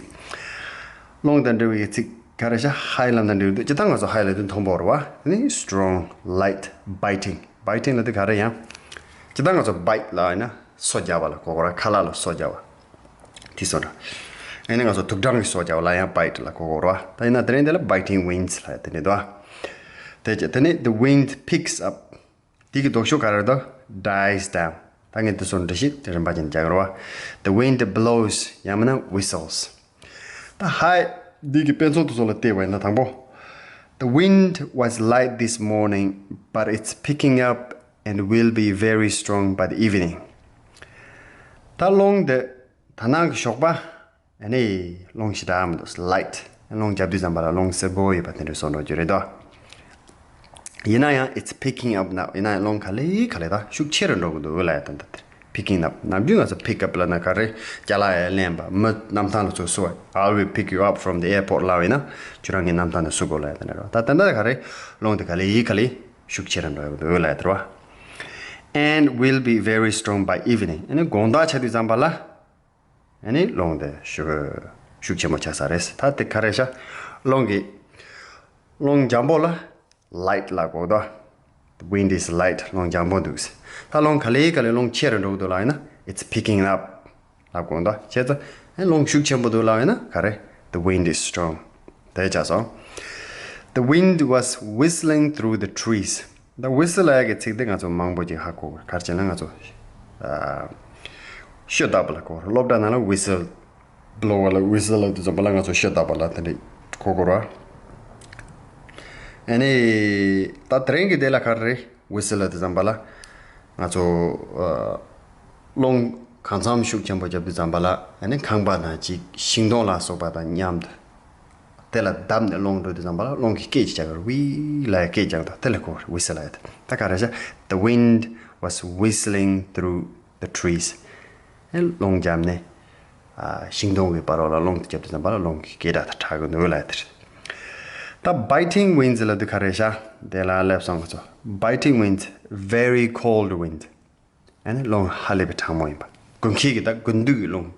རླུང་དང་འབྲེལ་བའི་གི་ཚིག་ག་རེ་ཤག high ལབ་ན་འབྲེལ་འདུག་ཅི་ལྟར་ང་ཚོ་high ལབ་དུས་མཐོན་པོ་རེད་བ། དེ་ནི་strong, light, biting. biting ལབ་དུས་ག་རེ་ཡང་། ཅི་ལྟར་ང་ཚོ་bite ལབ་ཡིན་ན་སོ་རྒྱབ་པ་ལ་གོ་གོ་ར། ཁ་ལག་ལ་སོ་རྒྱབ་པ། དེ་སོ་འདྲ། ཨ་ནི་ང་ཚོ་དུག་སྦྲང་གི་སོ་རྒྱབ་ལ་ཡང་bite ལ་གོ་གོ་ར། ད་ཡིན་ན་དེ་རིང་འདི་ལ་biting winds ལབ་དེ་འདྲ་འདུག་དེ་རྗེས་དེ་ནི་the wind picks up. དེ་གི་ལྡོག་ཕྱོགས་ག་རེ་འདུག dies down. ད་ངས་དེ་སོ་འདྲ་ཞིག་དེ་རིམ་པ་ཅན་རྒྱག་རོ། The wind blows ཡང་མིན་ན་whistles. ད་high འདི་གི་དཔེ་མཚོན་དེ་སོ་ལ་བལྟས་པ་ཡིན་ན་དང་པོ། The wind was light this morning, but it's picking up and will be very strong by the evening. ད་རླུང་དེ་ད་ནང་གི་ཞོགས་པ་ཨ་ནི་རླུང་ཞེ་དྲག་མི་འདུག light རླུང་རྒྱབ་དུས་ཙམ་པ་ལ་རླུང་སེར་པོ་ཡོད་པ་དེ་འདྲ་བཟོ་འགྲོ་རྒྱུ་རེད་དོ། ཡིན་ན་ཡང་it's picking up now. ཡིན་ན་ཡང་རླུང་ག་ལེ་ག་ལེ་ད་ཤུགས་ཆེ་རུ་འགྲོ་གི་འདུག་ལབ་ཡ་དོན་དག་དེ་picking up. ནམ་རྒྱུན་ང་ཚོ་pick up ལབ་ན་ག་རེ་ཅ་ལག་ཡར་ལེན་པ། མི་གནམ་ཐང་ལ་ཚུར་བསུ་བ། I will pick you up from the airport ལབ་ཡིན་ན་ཁྱོད་རང་ངའི་གནམ་ཐང་ནས་བསུ་དགོས་ལབ་ཡ་དེ་འདྲ་རེད། ད་དེ་འདྲ་ག་རེ་རླུང་དེ་ག་ལེ་ག་ལེ་ཤུགས་ཆེ་རུ་འགྲོ་གི་འདུག་ལབ་ཡ་དེ་རེད་བ། And will be very strong by evening. ཨ་ནི་དགོང་དག་ཆགས་དུས་ཙམ་པ་ལ་ཨ་ནི་རླུང་དེ་ཤུགས་ཤུགས་ཆེན་པོ་ཆགས་ས་རེད། ད་དེ་ག་རེ་ཤག་རླུང་གི་རླུང་འཇམ་པོ་ལ་light ལབ་གོ་དོ། The wind is light. རླུང་འཇམ་པོ་འདུག་ད་རླུང་ག་ལེ་ག་ལེ་རླུང་ཆེ་རུ་འགྲོ་གི་འདུག་ལབ་ཡིན་ན་ It's picking up. ལབ་དགོས་འདུག་བྱས་ཙང་ཨེ་རླུང་ཤུགས་ཆེན་པོ་འདུག་ལབ་ཡོད་ན་ག་རེ། The wind is strong. དེ་ཆགས་སོང་། The wind was whistling through the trees. ད་whistle ལབ་ཡག་གི་ཚིག་དེ་ང་ཚོ་མང་པོ་ཅིག་ཧ་གོ་དགོས། ག་རེ་བྱས་ན་ང་ཚོ་ཨ་ཤོ་བཏབ་པ་ལ་གོ། སློབ་གྲྭ་ནང་ལ་whistle blower ལ་whistle ལབ་དུས་ཙམ་པ་ལ་ང་ཚོ་ཤོ་བཏབ་པ་ལ་དེ་འདྲ་གོ་དགོས་རེད། ཨ་ནི་ད་དེ་རིང་གི་དེ་ལ་ག་རེ་རེད། whistle ལབ་དུས་ཙམ་པ་ལ་ང་ཚོ་ཨ་རླུང་གང་འཚམ་ཤུགས་ཆེན་པོ་རྒྱབ་དུས་ཙམ་པ་ལ་ཨ་ནི་ཁང་པ་དང་ཅིག་ཤིང་སྡོང་ལ་སོགས་པ་དང་མཉམ་དུ་དེ་ལ་བརྡབས་ནས་རླུང་འགྲོ་དུས་ཙམ་པ་ལ་རླུང་གི་སྐད་ཅིག་རྒྱག་གི་རེད། ཝི་ལབ་ཡག་སྐད་རྒྱག་དང་དེ་ལ་གོ་རེད། whistle ལབ་ཡག་དེ། ད་ག་རེ་བྱས། The wind was whistling through the trees. ཨེ་རླུང་བརྒྱབ་ནས་ཨ་ཤིང་སྡོང་གི་བར་བ་ལ་རླུང་རྒྱབ་དུས་ཙམ་པ་ལ་རླུང་གི་སྐད་སྒྲ་དང་ཁྲག་གི་ནུས་ལ་དེར། ད་biting winds ལབ་དུས་ག་རེ་བྱས། དེ་ལ་སླེབས་སོང་ང་ཚོ། Biting winds, very cold wind. ཨ་ནི་རླུང་ཧ་ལས་པའི་གྲང་མོ་ཡིན་པ། དགུན་ཁའི་གི་ད་དགུན་དུས་ཀྱི་རླུང་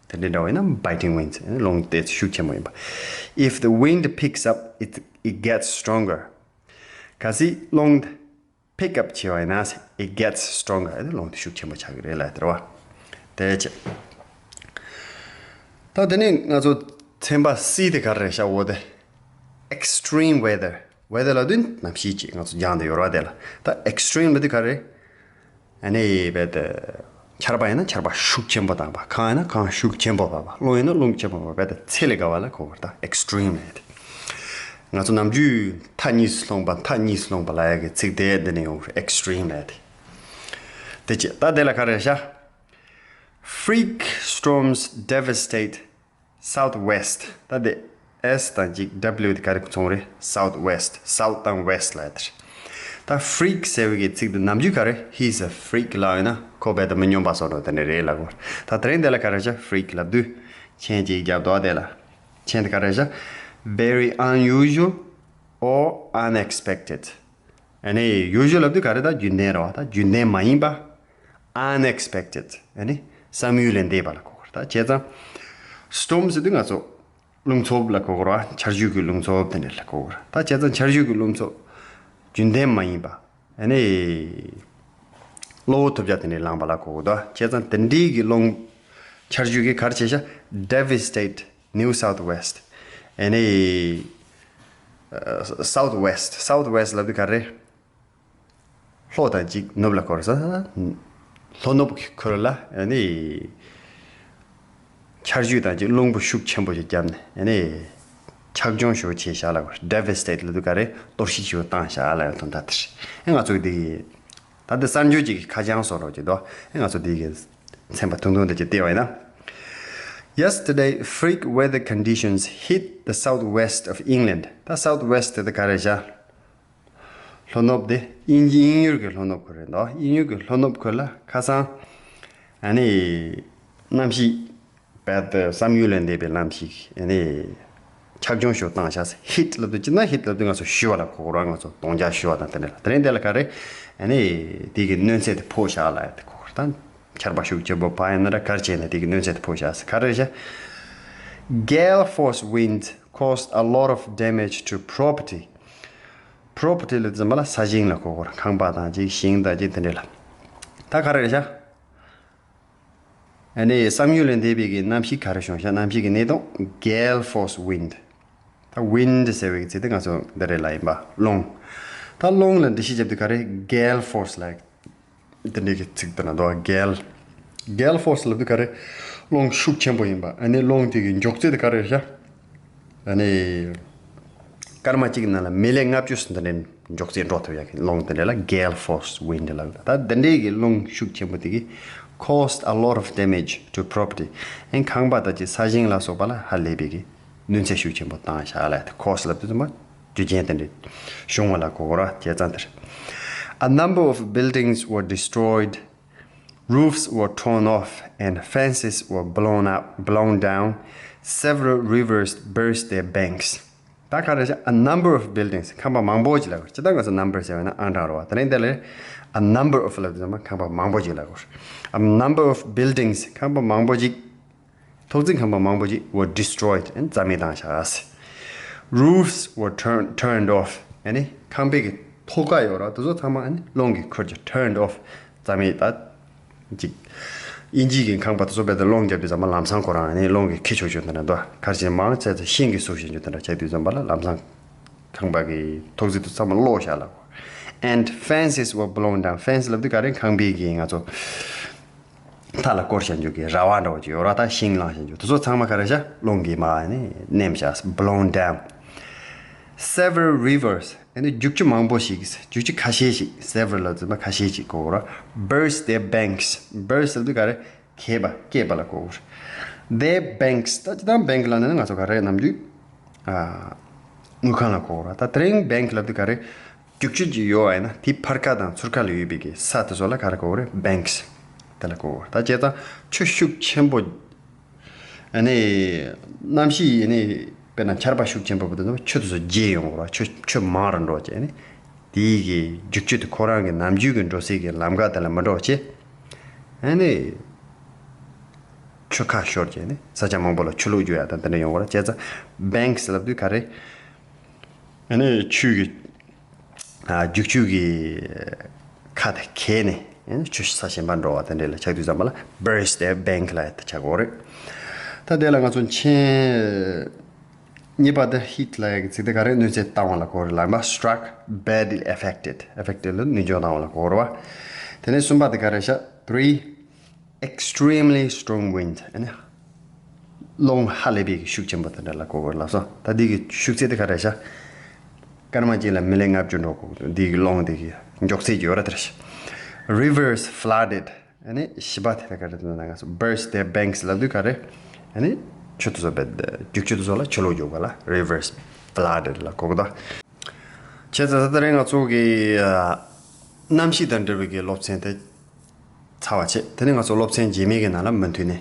དེ་འདྲའི་འདྲ་བ་ཡིན་ན་biting winds. ཨ་ནི་རླུང་དེ་ཤུགས་ཆེན་པོ་ཡིན་པ། If the wind picks up, it, it gets stronger. གལ་སྲིད་རླུང་pick up བྱས་པ་ཡིན་ན་it gets stronger. ཨ་ནི་རླུང་དེ་ཤུགས་ཆེན་པོ་ཆགས་ཀྱི་རེད་ལབ་དེ་རེད་བ། དེ་བྱས། ད་དེ་ནས་ང་ཚོ་ཚན་པ་C དེ་ག་རེ་རེད་བྱས། འོ་དེ་extreme weather. weather ལབ་དུས་གནམ་གཤིས་ཅིག་ང་ཚོ་སྦྱངས་བསྡད་ཡོད་རེད་བ། དེ་ལ་ད་extreme ལབ་དུས་ག་རེ། ཨ་ནི་རྦད་དེ་ཆར་པ་ཡིན་ན་ཆར་པ་ཤུགས་ཆེན་པོ་བཏང་བ། གངས་ཡིན་ན་གངས་ཤུགས་ཆེན་པོ་བབས་པ། རླུང་ཡིན་ན་རླུང་ཆེན་པོ་བབས་པ། རྦད་དེ་ཚད་ལས་བརྒལ་བ་ལ་གོ་བར་ད་extreme ལབ་དེ། ང་ཚོ་ནམ་རྒྱུན་མཐའ་གཉིས་སུ་ལྷུང་བ། མཐའ་གཉིས་སུ་ལྷུང་བ་ལབ་ཡག་གི་ཚིག་དེ་འདི་ནས་ཡོང་གི་རེད། extreme ལབ་དེ། དེ་བྱས་ད་དེ་ལ་ག་རེ་བྱས། Freak storms devastate southwest. ད་དེ་S དང་གཅིག W དེ་ག་རེ་མཚུངས་རེད། southwest. south དང་west ལབ་ཡག་དེ་རེད། ད་freak ཟེར་བའི་གི་ཚིག་དེ་ནམ་རྒྱུན་ག་རེ། He's a freak ལབ་ཡོད་ན་ཁོ་རྦད་དེ་མི་སྨྱོན་པ་བཟོ་འདྲ་དེ་འདྲ་རེད་ལབ་དགོས། ད་དེ་རིང་དེ་ལ་ག་རེ་བྱས། freak ལབ་དུས་མཆན་གཅིག་རྒྱབ་འདུག་བ། དེ་ལ་མཆན་དེ་ག་རེ་བྱས། very unusual or unexpected. ཨ་ནི་usual ལབ་དུས་ག་རེ། ད་རྒྱུན་ལྡན་རེད་བ། ད་རྒྱུན་ལྡན་མ་ཡིན་པ། unexpected. ཨ་ནི་བསམ་ཡུལ་ལས་འདས་པ་ལ་གོ་དགོས་རེད། ད་བྱས་ཙང་storm ཟེར་དུས་ང་ཚོ་རླུང་འཚུབ་ལ་གོ་དགོས་རེད་བ། ཆར་ཆུ་གི་རླུང་འཚུབ་དེ་འདྲ་ལ་གོ་དགོས་རེད། ད་བྱས་ཙང་ཆར་ཆུ་གི་རླུང་འཚུབ་རྒྱུན་ལྡན་མ་ཡིན་པ། ཨ་ནི་གློ་བོ་ཐུབ་རྒྱག་དེ་འདྲ་ལངས་པ་ལ་གོ་དགོས་རེད། བྱས་ཙང་དེ་འདྲའི་གི་རླུང་ཆར་ཆུ་གིས་ག་རེ་བྱས་བྱས། devastate New South Wales. ཨ་ནི་south west. south west ལབ་དུས་ག་རེ། ལྷོ་དང་གཅིག་ནུབ་ལ་གོ་རེད་ས། ལྷོ་ནུབ་ཁུལ་ལ་ཨ་ནི་ཆར་ཆུ་དང་གཅིག་རླུང་བུ་ཤུགས་ཆེན་པོ་ཞིག་བརྒྱབ་ནས་ཨ་ནི་ཆག་སྦྱོང་ཞེ་པོ་བྱས་བཞག་ལབ་དགོས། devastate ལབ་དུས་ག་རེ། གཏོར་བཤིག་ཞེ་པོ་བཏང་བཞག་ལབ་ཡག་དོན་དག་དེ་རེད། ཨ་ང་ཚོ་འདི་ད་ལྟ་གསར་འགྱུར་ཅིག་གི་ཁ་བྱང་བཟོ་རོགས་བྱེད་དོ། ཨ་ང་ཚོ་འདི་གི་ཚན་པ་ཐུང་ཐུང་འདི་ཅིག་བལྟས་པ་ཡིན་ན། Yesterday, freak weather conditions hit the southwest of England. ད་south west དེ་ག་རེ་བྱས། ལྷོ་ནུབ་དེ་དབྱིན་ཇི་དབྱིན་ཡུལ་གྱི་ལྷོ་ནུབ་ཁུལ་རེད་འདུག་དབྱིན་ཡུལ་གྱི་ལྷོ་ནུབ་ཁུལ་ལ་ཁ་སང་ཨ་ནི་གནམ་གཤིས་རྦད་དེ་བསམ་ཡུལ་ལས་འདས་པའི་གནམ་གཤིས། ཨ་ནི་ཆག་སྦྱོང་ཞེ་པོ་བཏང་བཞག་ཟེར། hit ལབ་དུས་ཅི་ན་hit ལབ་དུས་ང་ཚོ་ཤི་བ་ལ་གོ་དགོས་རེད། ང་ཚོ་གདོང་ལྕག་ཤི་བ་དང་དེ་འདྲ་ལ། དེ་རིང་དེ་ལ་ག་རེ། ཨ་ནི་དེ་གི་གནོད་འཚེ་དེ་ཕོག་བཞག་ལབ་ཡག་དེ་གོ་དགོས་རེད། ད་ཆར་པ་ཤུགས་ཆེན་པོ་བབས་ཡིན་ན་ར་ག་རེ་བྱས་ན་དེ་གི་གནོད་འཚེ་དེ་ཕོག་བཞག་ཟེར། ག་རེ་བྱས། Gale force winds caused a lot of damage to property. property ལབ་དུས་ཙམ་པ་ལ་ས་ཞིང་ལ་གོ་དགོས་རེད། ཁང་པ་དང་གཅིག་ཤིང་དང་གཅིག་དེ་འདྲ་ལ། ད་ག་རེ་རེད་བྱས། ཨ་ནི་བསམ་ཡུལ་ལས་འདས་པའི་གི་གནམ་གཤིས་ག་རེ་བྱུང་བྱས། གནམ་གཤིས་ཀྱི་གནས་སྟངས། gale force wind. ད་wind ཟེར་བའི་ཚིག་དེ་ང་ཚོ་འདི་རེད་ལབ་ཡིན་པ། རླུང་། ད་རླུང་ལ་འགྲེལ་བཤད་བརྒྱབ་དུས་ག་རེ། gale force ལབ། དེ་འདྲའི་གི་ཚིག་དེ་ན་འདུག gale. gale force ལབ་དུས་ག་རེ། རླུང་ཤུགས་ཆེན་པོ་ཡིན་པ། ཨ་ནི་རླུང་དེ་གི་མགྱོགས་ཚད་དེ་ག་རེ་རེད་བྱས། ཨ་ནི་སྐར་མ་གཅིག་ནང་ལ་མི་ལེ་ལྔ་བཅུ་ཙམ་དེ་འདྲའི་མགྱོགས་ཚད་འགྲོ་ཐུབ་ཡག་གི་རླུང་དེ་འདྲ་ལ་gale force wind ལབ། ད་དེ་འདྲའི་གི་རླུང་ཤུགས་ཆེན་པོ་དེ་གིས་caused a lot of damage to property. ཨ་ནི་ཁང་པ་དང་གཅིག་ས་ཞིང་ལ་སོགས་པ་ལ་ཧ་ལས་པའི་གི་གནོད་འཚེ་ཤུགས་ཆེན་པོ་བཏང་བཞག་ལབ་ཡག་དེ། cause ལབ་དུས་ཙམ་པ་རྒྱུ་རྐྱེན་དེ་འདྲ་བྱུང་བ་ལ་གོ་དགོས་རེད། བྱས་ཙང་དེར། A number of buildings were destroyed. Roofs were torn off and fences were blown up, blown down. Several rivers burst their banks. ད་ག་རེ་བྱས། a number of buildings. ཁང་པ་མང་པོ་ཅིག་ལབ་དགོས། ཇི་ལྟར་ང་ཚོ་number ཟེར་བ་ན་ཨང་གྲངས་རེད་བ། དེ་རིང་དེ་ལ་a number of ལབ་དུས་ཙམ་པ་ཁང་པ་མང་པོ་ཅིག་ལབ་དགོས། a number of buildings. ཁང་པ་མང་པོ་ཅིག་ཐོག་བརྩེགས་ཁང་པ་མང་པོ་ཅིག་were destroyed. ཨ་ནི་རྩ་མེད་བཏང་བཞག Roofs were turned, turned off. ཨ་ནི་ཁང་པའི་གི་ཐོག་ཁ་ཡོད་ར། དེ་ཚོ་ཚང་མ་ཨ་ནི་རླུང་གིས་ཁུར་གྱི་turned off. རྩ་མེད་ད་ཅིག་དབྱིན་ཇི་གི་ཁང་པ་དེ་ཚོ་རྦད་དེ་སློང་རྒྱབ་དུས་ཙམ་པ་ལམ་སང་ཁོ་རང་ནི་སློང་གི་ཁེ་ཆོག་ཆོག་དེ་འདྲ་འདུག་ག་རེ་བྱས་མང་ཆེ་ཚོ་ཤིང་གི་བཟོ་བཞིན་རྒྱུ་དེ་འདྲ་ཆགས་དུས་ཙམ་པ་ལ་ལམ་སང་ཁང་པ་གི་ཐོག་རྫས་དེ་ཚང་མ་སློག་བཞག་ལ། And fences were blown down. Fence ལབ་དུས་ག་རེ་ཁང་པའི་གི་ང་ཚོ་མཐའ་ལ་བསྐོར་བཞག་རྒྱུ་གི་ར་བ་འདྲ་བོ་ཅིག་ཡོད་ར། ད་ཤིང་བསླངས་བཞག་རྒྱུ་དེ་ཚོ་ཚང་མ་ག་རེ་བྱས་སློང་གི་མ་ནི་མནན་བཞག blown down. Several rivers. ཨ་ནི་རྒྱུག་ཆུ་མང་པོ་ཞིག་རྒྱུག་ཆུ་ཁ་ཤས་ཤིག several ལ་འཛིན་པ་ཁ་ཤས་ཤིག་གོ་ར། Burst their banks. Burst ལབ་དུས་ག་རེ་གས་པ་སྐྱེས་པ་ལ་གོ་ར། Their banks. ད་ཅི་ད་bank ལ་ནི་ང་ཚོ་ག་རེ་ནམ་རྒྱུན་ཨ་དངུལ་ཁང་ལ་གོ་ར། ད་དེ་རིང་bank ལབ་དུས་ག་རེ་རྒྱུག་ཆུ་ཅིག་ཡོད་ཨ་ན་དེའི་ཕར་ཁ་དང་ཚུར་ཁ་ལ་ཡོད་པའི་གི་ས་དེ་ཚོ་ལ་ག་རེ་གོ་རེ་banks དེ་ལ་གོ་ར། ད་བྱས་ཙང་ཆུ་ཤུགས་ཆེན་པོ། ཨ་ནི་གནམ་གཤིས་ཨ་ནི་དཔེར་ན་ཆར་པ་ཤུགས་ཆེན་པོ་བུད་དུས་ཆུ་དེ་ཚོ་རྒྱས་ཡོང་བ་ཆུ་ཆུ་མང་རུ་འགྲོ་བྱས་ནི་དེའི་གི་རྒྱུག་ཆུ་དེ་ཁོ་རང་གི་ནམ་རྒྱུན་གྱི་འགྲོ་སའི་གི་ལམ་ཁ་དེ་ལ་མི་འགྲོ་བྱས་ཨ་ནི་ཆུ་ཁ་ཤོར་བྱས་ནི་ས་ཆ་མང་པོ་ལ་ཆུ་ལོག་རྒྱུ་ཡ་དང་དེ་འདྲ་ཡོང་བ་བྱས་ཙང་banks ལབ་དུས་ག་རེ་ཨ་ནི་ཆུ་གི་ཨ་རྒྱུག་ཆུ་གི་ཁ་དེ་གས་ནས་ཨ་ནི་ཆུ་ས་གཞན་པ་འགྲོ་བ་དེ་འདྲ་ལ་ཆགས་དུས་ཙམ་པ་ལ་burst their bank ལ་ཆགས་གོ་རེད། ད་དེ་ལ་ང་ཚོ་མཆན་གཉིས་པ་དེ་hit ལ་ཡ་གི་ཚིག་དེ་ག་རེ་གནོད་འཚེ་བཏང་བ་ལ་གོ་རེད། ལམ་པ་struck badly affected. Affected ལ་གནོད་སྐྱོན་བཏང་བ་ལ་གོ་རེད་བ། དེ་ནས་གསུམ་པ་དེ་ག་རེ་ཤ three extremely strong wind. ཨ་ནི་རླུང་ཧ་ལས་པའི་ཤུགས་ཆེན་པོ་དེ་འདྲ་ལ་གོ་དགོས་ལབ་སོང་། ད་འདི་གི་ཤུགས་ཚད་དེ་ག་རེ་ཤ། སྐར་མ་གཅིག་ལ་མི་ལེ་ལྔ་བཅུ་འགྲོ་གོ། འདི་གི་རླུང་དེ་གི་མགྱོགས་ཚད་ཀྱི་ཡོད་ར་དེ་རེད་ཤ། Rivers flooded. ཨ་ནི་བཞི་པ་དེ་ད་ག་རེ་འདུག་ན་ང་ཚོ་burst their banks ལབ་དུས་ག་རེ། ཨ་ནི་ཆུ་དེ་ཚོ་བེད་རྒྱུག་ཆུ་དེ་ཚོ་ལ་ཆུ་ལོག་རྒྱུག་པ་ལ་rivers flooded ལ་གོ་གི་ད། བྱས་ཙང་ད་རེས་ང་ཚོ་གི་གནམ་གཤིས་དང་འབྲེལ་བའི་གི་སློབ་ཚན་དེ། ཚར་བ་བྱས། དེ་ནས་ང་ཚོ་སློབ་ཚན་རྗེས་མའི་གི་ནང་ལ་མུ་མཐུད་ནས་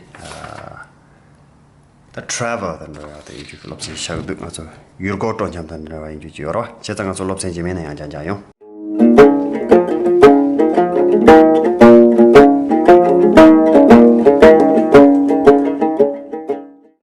ཨ། ད་travel དང་འབྲེལ་བ་དང་ཡིན་རྒྱུ་གི་སློབ་ཚན་བཞག་འདུག་ང་ཚོ་ཡུལ་སྐོར་སྤྲོ་འཆམ་དང་འབྲེལ་བ་ཡིན་རྒྱུ་ཅིག་ཡོད་རེད་བ། བྱས་ཙང་ང་ཚོ་སློབ་ཚན་རྗེས་མའི་ནང་ཡང་བསྐྱར་མཇལ་ཡོང་།